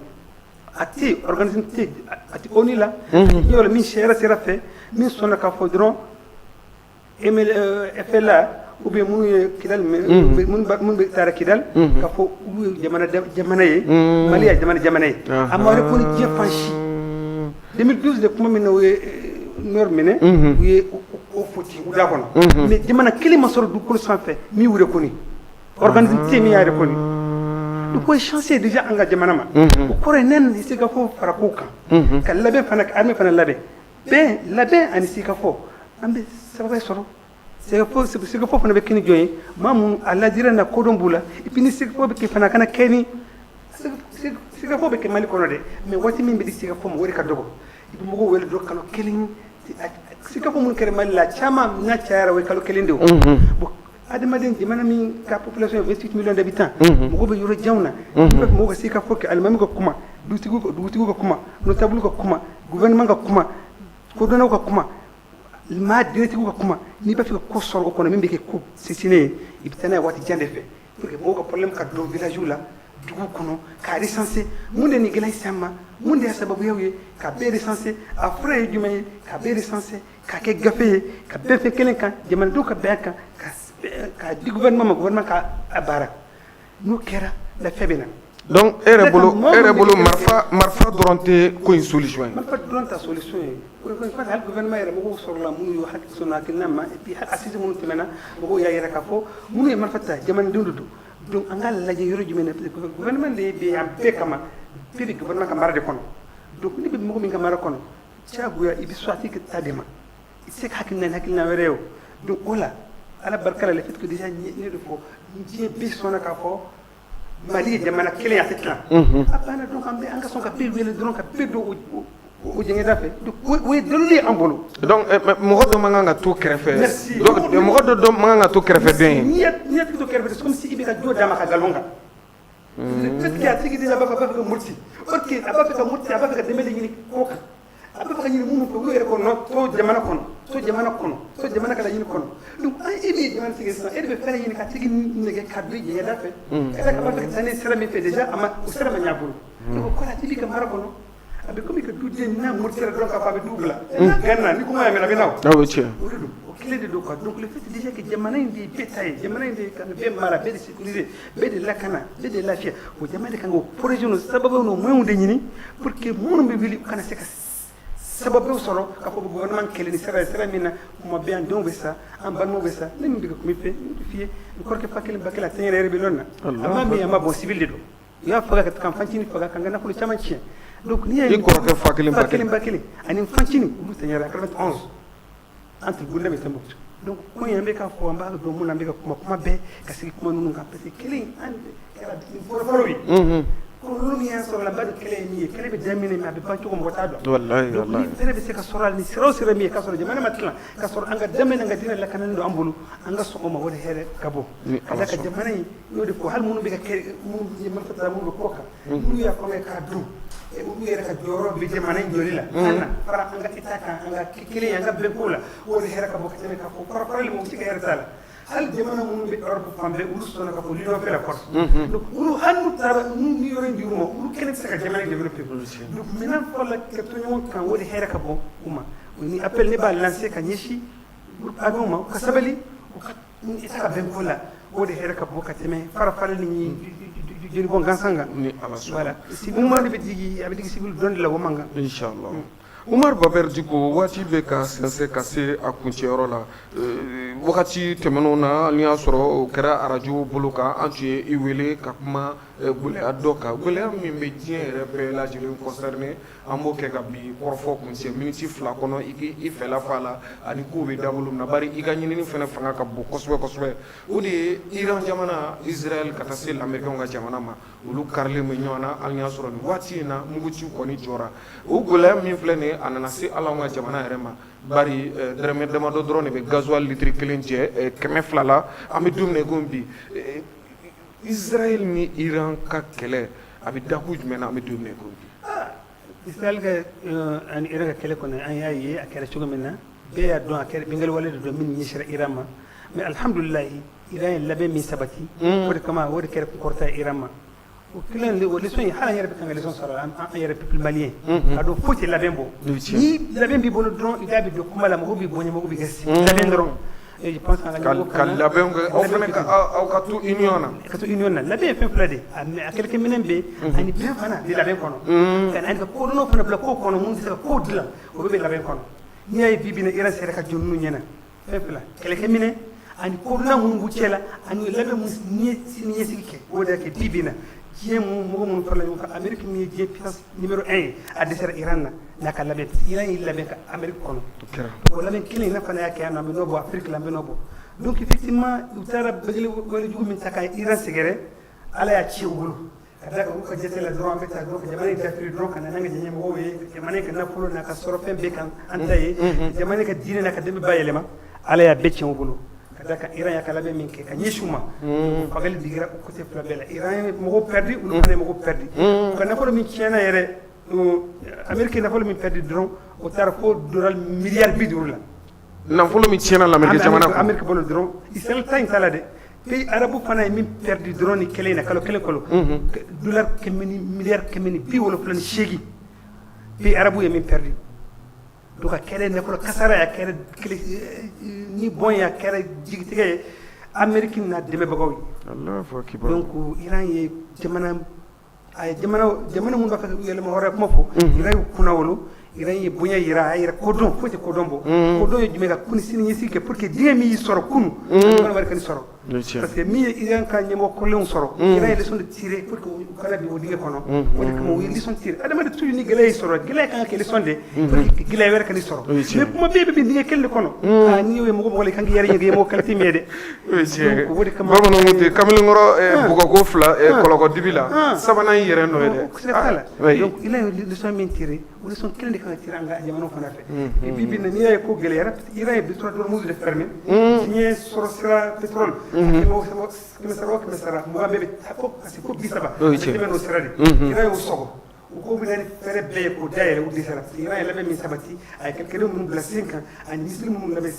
a tɛ organisme tɛ, a tɛ ONU la yɔrɔ min sariya sira fɛ min sɔnna k'a fɔ dɔrɔn FLA ou bien minnu ye Kidal, minnu bɛ taara Kidal, k'a fɔ olu ye jamana jamana ye, Mali ye jamana jamana ye. A ma reconnu diɲɛ fan si. 2012 de, kuma min na u ye nord minɛ, u ye o foti u da kɔnɔ, mais jamana kelen ma sɔrɔ dugukolo sanfɛ min y'u reconnu. Organisme tɛ min y'a reconnu. Donc o ye chance ye déjà an ka jamana ma. O kɔrɔ ye ne ni sigikafɔ fara kow kan, ka labɛn fana, ka armée fana labɛn, bɛn labɛn ani sigikafɔ, an bɛ sababu sɔrɔ. Sigikafɔ fana bɛ kɛ ni jɔn ye? Maa minnu a ladira na, kodɔn b'u la. Et puis ni sigikafɔ bɛ kɛ fana, a kana kɛ ni sigikafɔ bɛ kɛ Mali kɔnɔ dɛ, mais waati min bɛ di sigikafɔ ma, o de ka dɔgɔ. I bɛ mɔgɔw wele dɔrɔn kalo kelen. Sigikafɔ minnu kɛra Mali la caman n'a cayara, o ye kalo kelen de ye. Bon, adamaden, jamana min ka population ye 28 millions d'habitants, mɔgɔw bɛ yɔrɔ janw na, i bɛ mɔgɔw ka sigikafɔ kɛ, alimami ka kuma, dugutigiw ka kuma, notable ka kuma, gouvernement ka kuma, kodɔnnaw ka kuma, maa diinɛtigiw ka kuma. N'i b'a fɛ ka ko sɔrɔ o kɔnɔ min bɛ kɛ ko sinsinnen ye, i bɛ taa n'a ye waati jan de fɛ pour que mɔgɔw ka problème ka dɔn village la, dugu kɔnɔ, k'a recenser: mun de nin gɛlɛya se an ma, mun de y'a sababuyaw ye, ka bɛɛ recenser, a fura ye jumɛn ye, ka bɛɛ recenser ka kɛ gafe ye, ka bɛɛ fɛn kelen kan, jamanadenw ka bɛn a kan, ka di gouvernement ma, gouvernement ka a baara. N'o kɛra, lafiya bɛ na. Donc e yɛrɛ bolo, marifa dɔrɔn tɛ ko in solution ye? Marifa dɔrɔn ta solution ye, parce que hali gouvernement yɛrɛ, mɔgɔw sɔrɔla minnu y'u hakili sɔnna hakilina ma. Et puis hali assise minnu tɛmɛna, mɔgɔw y'a yɛrɛ k'a fɔ minnu ye marifa ta, jamanadenw de don. Donc an k'a lajɛ yɔrɔ jumɛn na. Gouvernement de bɛ yan bɛɛ kama, bɛɛ bɛ gouvernement ka mara de kɔnɔ. Donc ne bɛ mɔgɔ min ka mara kɔnɔ, diyagoya i bɛ soit ta de ma, i tɛ se ka hakilina ni hakilina wɛrɛ ye. O donc o la, Ala barika la, le fait que déjà ne de fɔ, diɲɛ bɛɛ sɔnna k'a fɔ Mali ye jamana kelen ye, a tɛ tila, a banna. Donc an bɛ an ka sɔn ka bɛɛ wele dɔrɔn, ka bɛɛ don o jɛngɛda fɛ. Donc o ye dalilu ye an bolo. Donc mɔgɔ dɔ man kan ka to kɛrɛfɛ. Merci. Donc mɔgɔ dɔ man kan ka to kɛrɛfɛden ye. N'i y'a tigi to kɛrɛfɛ, c'est comme si i bɛ ka jo d'a ma ka nkalon kan. Peut-être que a tigi déjà b'a fɛ ka muruti, or que a b'a fɛ ka muruti, a b'a fɛ ka dɛmɛ de ɲini ko kan, a b'a fɛ ka ɲini minnu fɛ, olu yɛrɛ ko non, to jamana kɔnɔ, to jamana kɔnɔ, to jamana ka laɲini kɔnɔ. Donc an e min ye jamana tigi sisan, e de bɛ fɛɛrɛ ɲini ka tigi nɛgɛ ka don jɛngɛda fɛ, ka d'a kan a b'a fɛ ka taa ni sira min fɛ, déjà a ma o sira ma ɲɛ a bolo. Donc o kɔrɔ, a tigi ka mara kɔnɔ, a bɛ komi ka duden n'a murutira dɔrɔn k'a fɔ a bɛ du bila n'a ganna, ni kuma y'a mɛn, a bɛ na o. O ye tiɲɛ. O de don, o kelen de don quoi. Donc le fait déjà que jamana in de ye bɛɛ ta ye, jamana in de kan ka bɛɛ mara, bɛɛ de sécuriser, bɛɛ de lakana, bɛɛ de lafiya, o jamana de kan k'o projet n'o sababu n'o moyens de ɲini pour que minnu bɛ wuli, u kana se ka sababu sɔrɔ k'a fɔ gouvernement kɛlɛ ni sira ye, sira min na kuma bɛɛ an denw bɛ sa, an balimaw bɛ sa. Ne min bɛ ka kuma i fɛ, n bɛ f'i ye, n kɔrɔkɛ fa kelen ba kelen, a tɛ n yɛrɛ rébellion na, a ma min, a ma bɔn, civil de don, u y'a faga ka fancinin faga, ka n ka nafolo caman tiɲɛ. Donc n'i y'a ye I kɔrɔkɛ fa kelen ba fa kelen ba kelen ani fancinin, olu tɛ ɲɛra 91 entre Goudomp et Tombouctou. Donc ko in, an bɛ k'a fɔ, an b'a dɔn mun na an bɛ ka kuma kuma bɛɛ ka sigi kuma ninnu kan, parce que kelen an kɛra fɔlɔ fɔlɔ ye, kɔlɔlɔ min y'an sɔrɔ la, n b'a dɔn kɛlɛ ye min ye, kɛlɛ bɛ daminɛ, mais a bɛ ban cogo mɔgɔ t'a dɔn. Wallahi. Donc ni fɛɛrɛ bɛ se ka sɔrɔ a la ni sira o sira min ye, k'a sɔrɔ jamana ma tilan, k'a sɔrɔ an ka daminɛ, an ka diinɛ lakanalen don an bolo, an ka sɔn o ma, o de hɛrɛ ka bɔ Ni ka Ala d'a kan sɔnna. Jamana in, n y'o de fɔ, hali minnu bɛ ka kɛ, minnu ye marifa ta, minnu bɛ kɔ kan, n'u y'a faamuya k'a dɔn olu yɛrɛ ka jɔyɔrɔ bɛ jamana in jɔli la, an na fara an ka état kan, an ka kɛ kelen ye, an ka bɛn ko la, o de hɛrɛ ka bɔ ka tɛmɛ k'a fɔ fara farali mɔgɔ si ka hɛrɛ t'a la. Hali jamana minnu bɛ Europe fan bɛɛ, olu sɔnna k'a fɔ l'union fait la force. Donc olu, hali n'u taara, n'u ni yɔrɔ in dir'u ma, olu kelen tɛ se ka jamana in développer. Donc maintenant fɔlɔ ka to ɲɔgɔn kan, o de hɛrɛ ka bɔ u ma. O ni appel ne b'a lancer ka ɲɛsin groupe armé ma, u ka sabali, u ka état ka bɛn ko la, o de hɛrɛ ka bɔ ka tɛmɛ fara farali ni jeli bɔn gansan kan. Ni Ala sɔnna. Voilà, si mouvement de bɛ digi, a bɛ digi civil dɔn de la, o man kan. Inshallah. Umar Baber Diko, waati bɛ ka sɛnsɛn ka se a kuncɛyɔrɔ la. Wagati tɛmɛnenw na, n'i y'a sɔrɔ o kɛra arajo bolo kan, an tun ye i wele ka kuma gɛlɛya dɔ kan, gɛlɛya min bɛ diɲɛ yɛrɛ bɛɛ lajɛlen concerné. An b'o kɛ ka bi kɔrɔfɔ kuncɛ miniti 2 kɔnɔ, i k'i fɛla fɔ a la ani kow bɛ dabolo min na, bari i ka ɲinini fana fanga ka bon kosɛbɛ kosɛbɛ. O de ye Iran jamana, Israël, ka taa se l'Américain ka jamana ma, olu karilen bɛ ɲɔgɔn na. Hali y'a sɔrɔ nin waati in na, muguciw kɔni jɔra. O gɛlɛya min filɛ nin ye, a nana se hali anw ka jamana yɛrɛ ma, bari dɔrɔmɛ damadɔ dɔrɔn de bɛ gasoil litre kelen jɛ 200 la. An bɛ don min na i komi bi, Israël ni Iran ka kɛlɛ, a bɛ dakun jumɛn na an bɛ don min na i komi bi? Israël ka ani Iran ka kɛlɛ kɔnɔ, an y'a ye a kɛra cogo min na, bɛɛ y'a dɔn a kɛra bingali wale de don min ɲɛsira Iran ma. Mais alhamdulilayi, Iran ye labɛn min sabati, o de kama o de kɛra kunkɔrɔta ye Iran ma. O kelen o leçon in, hali an yɛrɛ bɛ kan ka leçon sɔrɔ, an yɛrɛ peuple malien ka dɔn foyi tɛ labɛn bɔ. Ni labɛn b'i bolo dɔrɔn, i da bɛ don kuma la, mɔgɔw b'i bonya, mɔgɔw b'i gasi. Labɛn dɔrɔn. Et je pense qu'an ka labɛn kɛ, aw fana ka aw ka to union na. Ka to union na. Labɛn ye fɛn fila de ye: a kɛlɛkɛminɛn bɛ yen, ani bɛn fana bɛ labɛn kɔnɔ, ka ani ka kodɔnnaw fana bila ko kɔnɔ mun tɛ se ka ko dilan, o bɛɛ bɛ labɛn kɔnɔ. N'i y'a ye bi bi in na Iran sera ka jɔ ninnu ɲɛna, fɛn fila: kɛlɛkɛminɛn ani kodɔnna minnu b'u cɛ la, ani labɛn mun sini ɲɛsigi kɛ. O de y'a kɛ bi bi in na diɲɛ mɔgɔ minnu farala ɲɔgɔn kan, Amérique min ye diɲɛ puissance numéro 1 ye, a dɛsɛra Iran na n'a ka labɛn. Iran y'i labɛn ka Amérique kɔnɔ. O labɛn kelen in fana y'a kɛ yan nɔ, an bɛ nɔ bɔ Afrique la, an bɛ nɔ bɔ. Donc effectivement, u taara bëgg wale jugu min ta ka Iran sɛgɛrɛ, Ala y'a ci u bolo. Ka da kan u ka jate la dɔrɔn, an bɛ taa dɔrɔn ka jamana in dafiri dɔrɔn, ka na n'an ka ɲɛmɔgɔw ye, jamana in ka nafolo n'a ka sɔrɔ fɛn bɛɛ kan an ta ye, jamana in ka diinɛ n'a ka dɛmɛ bayɛlɛma. Ala y'a bɛɛ tiɲɛ u bolo. Ka da kan Iran y'a ka labɛn min kɛ ka ɲɛsin u ma, fagali digira o côté fila bɛɛ la. Iran ye mɔgɔw perdu, olu fana ye mɔgɔw perdu. U ka nafolo min tiɲɛna yɛrɛ, Amérique ye nafolo min perdu dɔrɔn, o taara fo dollar miliyari 50 la. Nafolo min tiɲɛna l'Amérique jamana kɔnɔ. Amérique bolo dɔrɔn, Israël ta in t'a la dɛ. Pays arabu fana ye min perdu dɔrɔn ni kɛlɛ in na, kalo kelen kɔnɔ, dollar kɛmɛ ni miliyari 178, pays arabu ye min perdu. Donc a kɛra nafolo kasara ye, a kɛra ni bɔn ye, a kɛra jigitigɛ ye Amérique n'a dɛmɛbagaw ye. Allahu akbar. Donc Iran ye jamana, a ye jamana jamana minnu b'a fɛ k'u yɛlɛma hɔrɔnya kuma fɔ, Iran y'u kunna wolo. Iran ye bonya yira, a yira kodɔn foyi tɛ kodɔn bɔ. Kodɔn ye jumɛn? Ka kun sini ɲɛsigi kɛ pour que diɲɛ min y'i sɔrɔ kunun, jamana wɛrɛ ka nin sɔrɔ. Parce que min ye Iran ka ɲɛmɔgɔ kɔrɔlenw sɔrɔ, Iran ye leçon de tirer pour que u kana bin o dingɛ kɔnɔ. O de kama u ye leçon tirer. Adamaden toujours, ni gɛlɛya y'i sɔrɔ, gɛlɛya kan ka kɛ leçon de pour que gɛlɛya wɛrɛ ka n'i sɔrɔ. Mais kuma bɛɛ bɛ bin dingɛ kelen de kɔnɔ, aa, n'i y'o ye mɔgɔ mɔgɔ la, i kan k'i yɛrɛ ɲininka i ye mɔgɔ qualité min ye dɛ. Donc o de kama Bamananw ko ten, kamalenkɔrɔ bugɔko fila kɔlɔkɔ dibi la, sabanan y'i yɛrɛ nɔ ye dɛ. Siga t'a la. Donc Iran ye leçon min tirer, o leçon kelen de kan ka tirer an ka jamanaw fana fɛ. Bi bi in na, n'i y'a ye ko gɛlɛyara, Iran ye détroit d'Ormuz de fermé, diɲɛ sɔrɔ sira pétrole 100 o 120 bɛɛ bɛ taa fo ka se fo 30, a bɛ tɛmɛ n'o sira de. Iran y'o sɔgɔ, u ko bɛ na ni fɛɛrɛ bɛɛ ye k'o dayɛlɛ, u dɛsɛra. Parce que Iran ye labɛn min sabati, a ye kɛlɛkɛdenw minnu bila sen kan ani missile minnu labɛn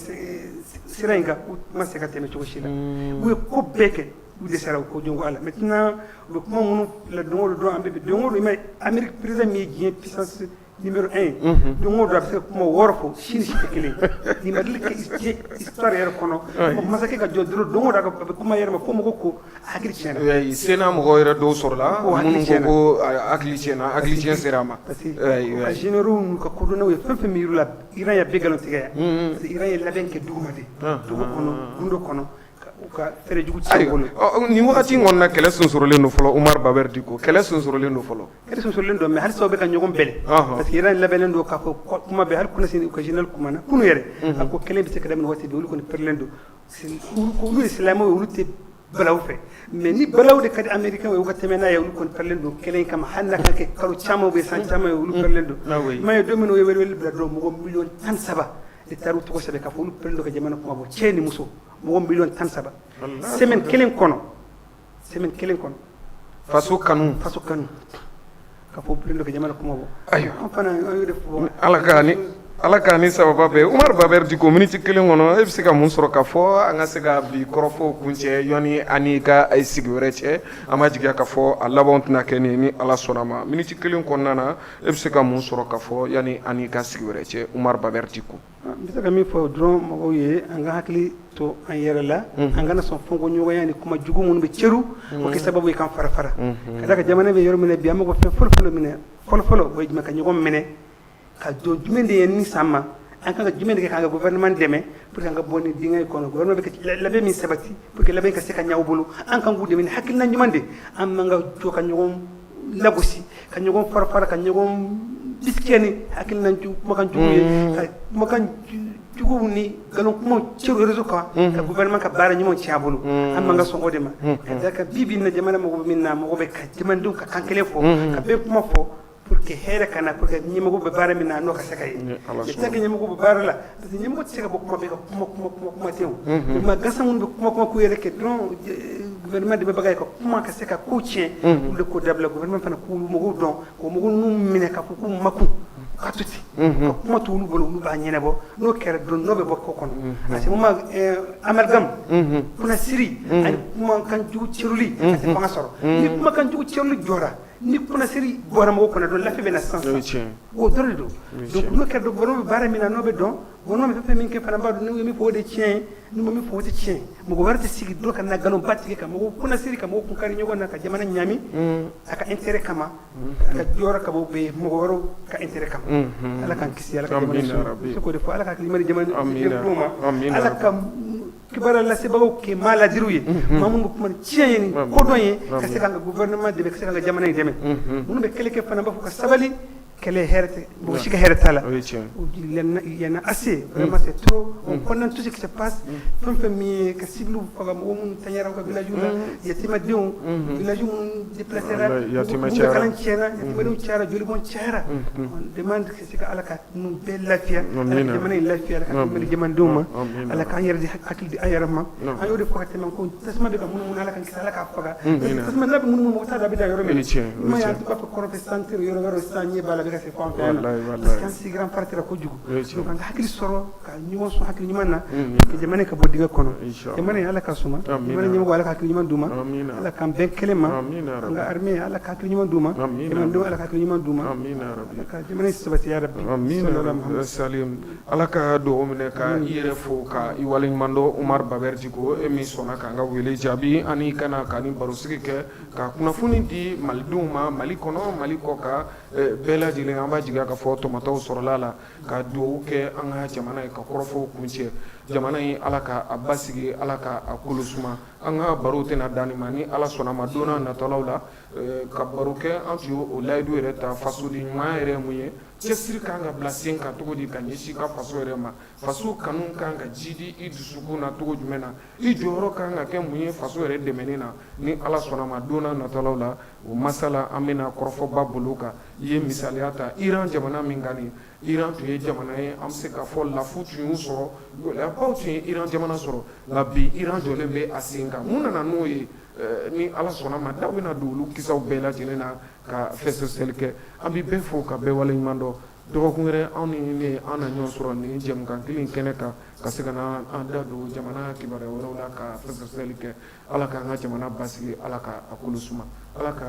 sira in kan, u ma se ka tɛmɛ cogo si la. U ye ko bɛɛ kɛ, u dɛsɛra u ko jɔn ko Ala. Maintenant, u bɛ kuma minnu la don o don dɔrɔn, an bɛ don o don, i ma ye Amérique président min ye diɲɛ puissance numéro 1 ye, don o don a bɛ se ka kuma wɔɔrɔ fɔ, si ni si tɛ kelen ye. Nin ma deli ka diɲɛ histoire yɛrɛ kɔnɔ, masakɛ ka jɔ dɔrɔn, don o don a bɛ kuma yɛrɛ ma fo mɔgɔw ko a hakili tiɲɛna. Sénat mɔgɔw yɛrɛ dɔw sɔrɔla minnu ko ko hakili tiɲɛna, hakili tiɲɛ sera a ma. Parce que u ka généraux n'u ka kodɔnnaw ye fɛn fɛn min yir'u la, Iran y'a bɛɛ nkalon tigɛ yan. Parce que Iran ye labɛn kɛ duguma de, dugu kɔnɔ, gundo kɔnɔ, u ka fɛɛrɛ jugu ci bolo. Nin wagati in kɔni na, kɛlɛ sonsorolen don fɔlɔ. Umar Baber Diko, kɛlɛ sonsorolen don fɔlɔ. Kɛlɛ sonsorolen don, mais halisa u bɛ ka ɲɔgɔn bɛlɛ. Parce que Iran labɛnnen don k'a fɔ kuma bɛɛ. Hali kunasini u ka général kumana kunu yɛrɛ, a ko kɛlɛ bɛ se ka daminɛ waati bɛɛ, olu kɔni pɛrɛlen don. Olu ye silamɛw ye, olu tɛ balawu fɛ, mais ni balawu de ka di américain ye, u ka tɛmɛ n'a ye. Olu kɔni pɛrɛlen don kɛlɛ in kama, hali n'a ka kɛ kalo caman ou bien san caman ye, olu pɛrɛlen don. I m'a ye, don min u ye welewele bila dɔrɔn, mɔgɔ miliyɔn 13 de taar'u tɔgɔ sɛbɛn k'a fɔ olu pɛrɛlen don ka jamana kuma bɔ, cɛ ni muso, mɔgɔ miliyɔn 13, semaine kelen kɔnɔ, semaine kelen kɔnɔ. Faso kanu. Faso kanu, ka fɔ pɛrɛlen don ka jamana kuma bɔ. Ayiwa. An fana, an y'o de fɔ. Ala k'a ni sababa bɛn. Umar Baber Diko, miniti kelen kɔnɔ, e bɛ se ka mun sɔrɔ ka fɔ an ka se ka bi kɔrɔfɔw kuncɛ yanni ani ka sigi wɛrɛ cɛ? An b'a jigiya ka fɔ a labanw tɛna kɛ nin, ni Ala sɔnna ma. Miniti kelen kɔnɔna na, e bɛ se ka mun sɔrɔ ka fɔ yanni ani ka sigi wɛrɛ cɛ, Umar Baber Diko? N bɛ se ka min fɔ dɔrɔn mɔgɔw ye, an ka hakili to an yɛrɛ la, an kana sɔn fɔnkɔɲɔgɔnya ni kuma jugu minnu bɛ ceru o kɛ sababu ye k'an fara fara. Ka d'a kan jamana bɛ yɔrɔ min na bi, an mago fɛn fɔlɔ fɔlɔ min na fɔlɔ fɔlɔ, o ye jumɛn? Ka ɲɔgɔn minɛ ka jɔ jumɛn de ye ni san ma, an kan ka jumɛn de kɛ k'an ka gouvernement dɛmɛ pour que an ka bɔ nin dingɛ in kɔnɔ. Gouvernement bɛ ka labɛn min sabati pour que labɛn ka se ka ɲɛ aw bolo, an kan k'u dɛmɛ ni hakilina ɲuman de. An man ka jɔ ka ɲɔgɔn lagosi, ka ɲɔgɔn fara fara, ka ɲɔgɔn bisikiya ni hakilina kumakan jugu ye, ka kumakan juguw ni nkalon kumaw cɛru réseau kan, ka gouvernement ka baara ɲuman tiɲɛ a bolo. An man ka sɔn o de ma. Ka d'a kan bi bi in na, jamana mago bɛ min na, mago bɛ ka jamanadenw ka kan kelen fɔ, ka bɛɛ kuma fɔ pour que hɛrɛ ka na, pour que ɲɛmɔgɔ bɛ baara min na, n'o ka se ka ye. Mais tant que ɲɛmɔgɔ bɛ baara la, parce que ɲɛmɔgɔ tɛ se ka bɔ kuma bɛɛ ka kuma kuma kuma kuma tɛ. O maa gansan minnu bɛ kuma kuma k'u yɛrɛ kɛ dɔrɔn. gouvernement dɛmɛbaga ye ka kuma ka se ka ko tiɲɛ, olu de ko dabila. Gouvernement fana k'u mɔgɔw dɔn, k'o mɔgɔw ninnu minɛ k'a fɔ k'u makun, ka to ten ka kuma to olu bolo, olu b'a ɲɛnabɔ. N'o kɛra don, n'o bɛ bɔ ko kɔnɔ, à ce moment amalgame, kunnasiri ani kumakan jugu ceruli, a tɛ fanga sɔrɔ. Ni kumakan jugu ceruli jɔra, ni kunnasiri bɔra mɔgɔw kɔnɔ dɔrɔn, lafiya bɛ na sisan. Sisan o dɔrɔn de don. Donc n'o kɛra, gouvernement bɛ baara min na, n'o bɛ dɔn, gouvernement bɛ fɛn min kɛ fana b'a dɔn. N'u ye min fɔ, o de tiɲɛ ye. N'u ma min fɔ, o tɛ tiɲɛ ye. Mɔgɔ wɛrɛ tɛ sigi dɔ ka na nkalonba tigɛ ka mɔgɔw kunnasiri, ka mɔgɔw kun kari ɲɔgɔn na, ka jamana ɲami a ka intérêt kama, a ka jɔyɔrɔ ka bɔ bɛ mɔgɔ wɛrɛw ka intérêt kama. Ala k'an kisi, Ala ka jamana sɔrɔ se k'o de fɔ. Ala ka hakili ɲuman di jamana ma. Ala ka kibaruya lasebagaw kɛ maa ladiriw ye, maa minnu bɛ kuma ni tiɲɛ ye, ni kodɔn ye, ka se k'an ka gouvernement dɛmɛ, ka se k'an ka jamana in dɛmɛ. Minnu bɛ kɛlɛ kɛ fana, b'a fɔ ka sabali. Kɛlɛ hɛrɛ tɛ, mɔgɔ si ka hɛrɛ t'a la. Il y en a assez, vraiment, c'est trop. On condamne tout ce qui se passe. Fɛn fɛn min ye ka civils faga, mɔgɔ minnu taɲara u ka village la, yatimadenw, village minnu déplacé ra, Yatimɛ minnu ka kalan tiɲɛna, yatimadenw cayara, jolibɔn cayara. On demande que se ka Ala ka ninnu bɛɛ lafiya, Ala ka jamana in lafiya, Ala ka hakili di jamanadenw ma, Ala k'an yɛrɛ di hakili di an yɛrɛ ma. An y'o de fɔ ka tɛmɛ ko tasuma bɛ ka munumunu, Ala k'an kisi, Ala k'a faga. Tasuma n'a bɛ munumunu, mɔgɔ t'a dɔn a bɛ dan yɔrɔ min. I ma ye, an b'a fɔ kɔrɔfɛ centre yɔrɔ wɛrɛ, sisan ɲɛ b'a la, a bɛ ka se fɔ an fɛ yan nɔ, parce que an sigira an faratira kojugu. Donc an ka hakili sɔrɔ ka ɲɔgɔn sɔn hakili ɲuman na, ka jamana ka bɔ dingɛ kɔnɔ. Jamana in, Ala ka suma. Jamana ɲɛmɔgɔ, Ala ka hakili ɲuman d'u ma. Ala k'an bɛn kelen ma. An ka armée, Ala ka hakili ɲuman d'u ma. Jamanadenw, Ala ka hakili ɲuman d'u ma. Ala ka jamana in sabati, ya Rabbi. Salim, Ala ka dugawu minɛ, ka i yɛrɛ fo ka i waleɲuman dɔn. Umar Babɛri Diko, e min sɔnna k'an ka wele jaabi ani kana ka ni barosigi kɛ ka kunnafoni di malidenw ma, Mali kɔnɔ, Mali kɔ kan, bɛɛ lajɛlen. An b'a jigiya k'a fɔ tɔmɔtaw sɔrɔla la, ka dugawu kɛ an ka jamana ye, ka kɔrɔfɔw kuncɛ. Jamana in, Ala ka a basigi, Ala ka a kolo suma. An ka baro tɛna dan nin ma. Ni Ala sɔnna ma, don n'a nataw la ka baro kɛ. An tun y'o layidu yɛrɛ ta. Fasoden ɲumanya yɛrɛ ye mun ye? Cɛsiri kan ka bila sen kan cogo di ka ɲɛsin ka faso yɛrɛ ma? Faso kanu kan ka jidi i dusukun na cogo jumɛn na? I jɔyɔrɔ kan ka kɛ mun ye faso yɛrɛ dɛmɛni na? Ni Ala sɔnna ma, don n'a nataw la, o masala an bɛna kɔrɔfɔba bolo kan. I ye misaliya ta Iran jamana min kan, nin Iran tun ye jamana ye, an bɛ se k'a fɔ lafu tun y'u sɔrɔ, gɛlɛyabaw tun ye Iran jamana sɔrɔ, nka bi Iran jɔlen bɛ a sen kan. Mun nana n'o ye? Ni Ala sɔnna ma, da bɛna don olu kisaw bɛɛ lajɛlen na ka fɛsɛfɛsɛli kɛ. An bɛ bɛɛ fo ka bɛɛ waleɲuman dɔn. Dɔgɔkun wɛrɛ, anw ni ne an na ɲɔgɔn sɔrɔ nin jɛmukan kelen kɛnɛ kan, ka se ka na an da don jamana kibaruya wɛrɛw la ka fɛsɛfɛsɛli kɛ. Ala k'an ka jamana basigi, Ala ka a kolo suma, Ala ka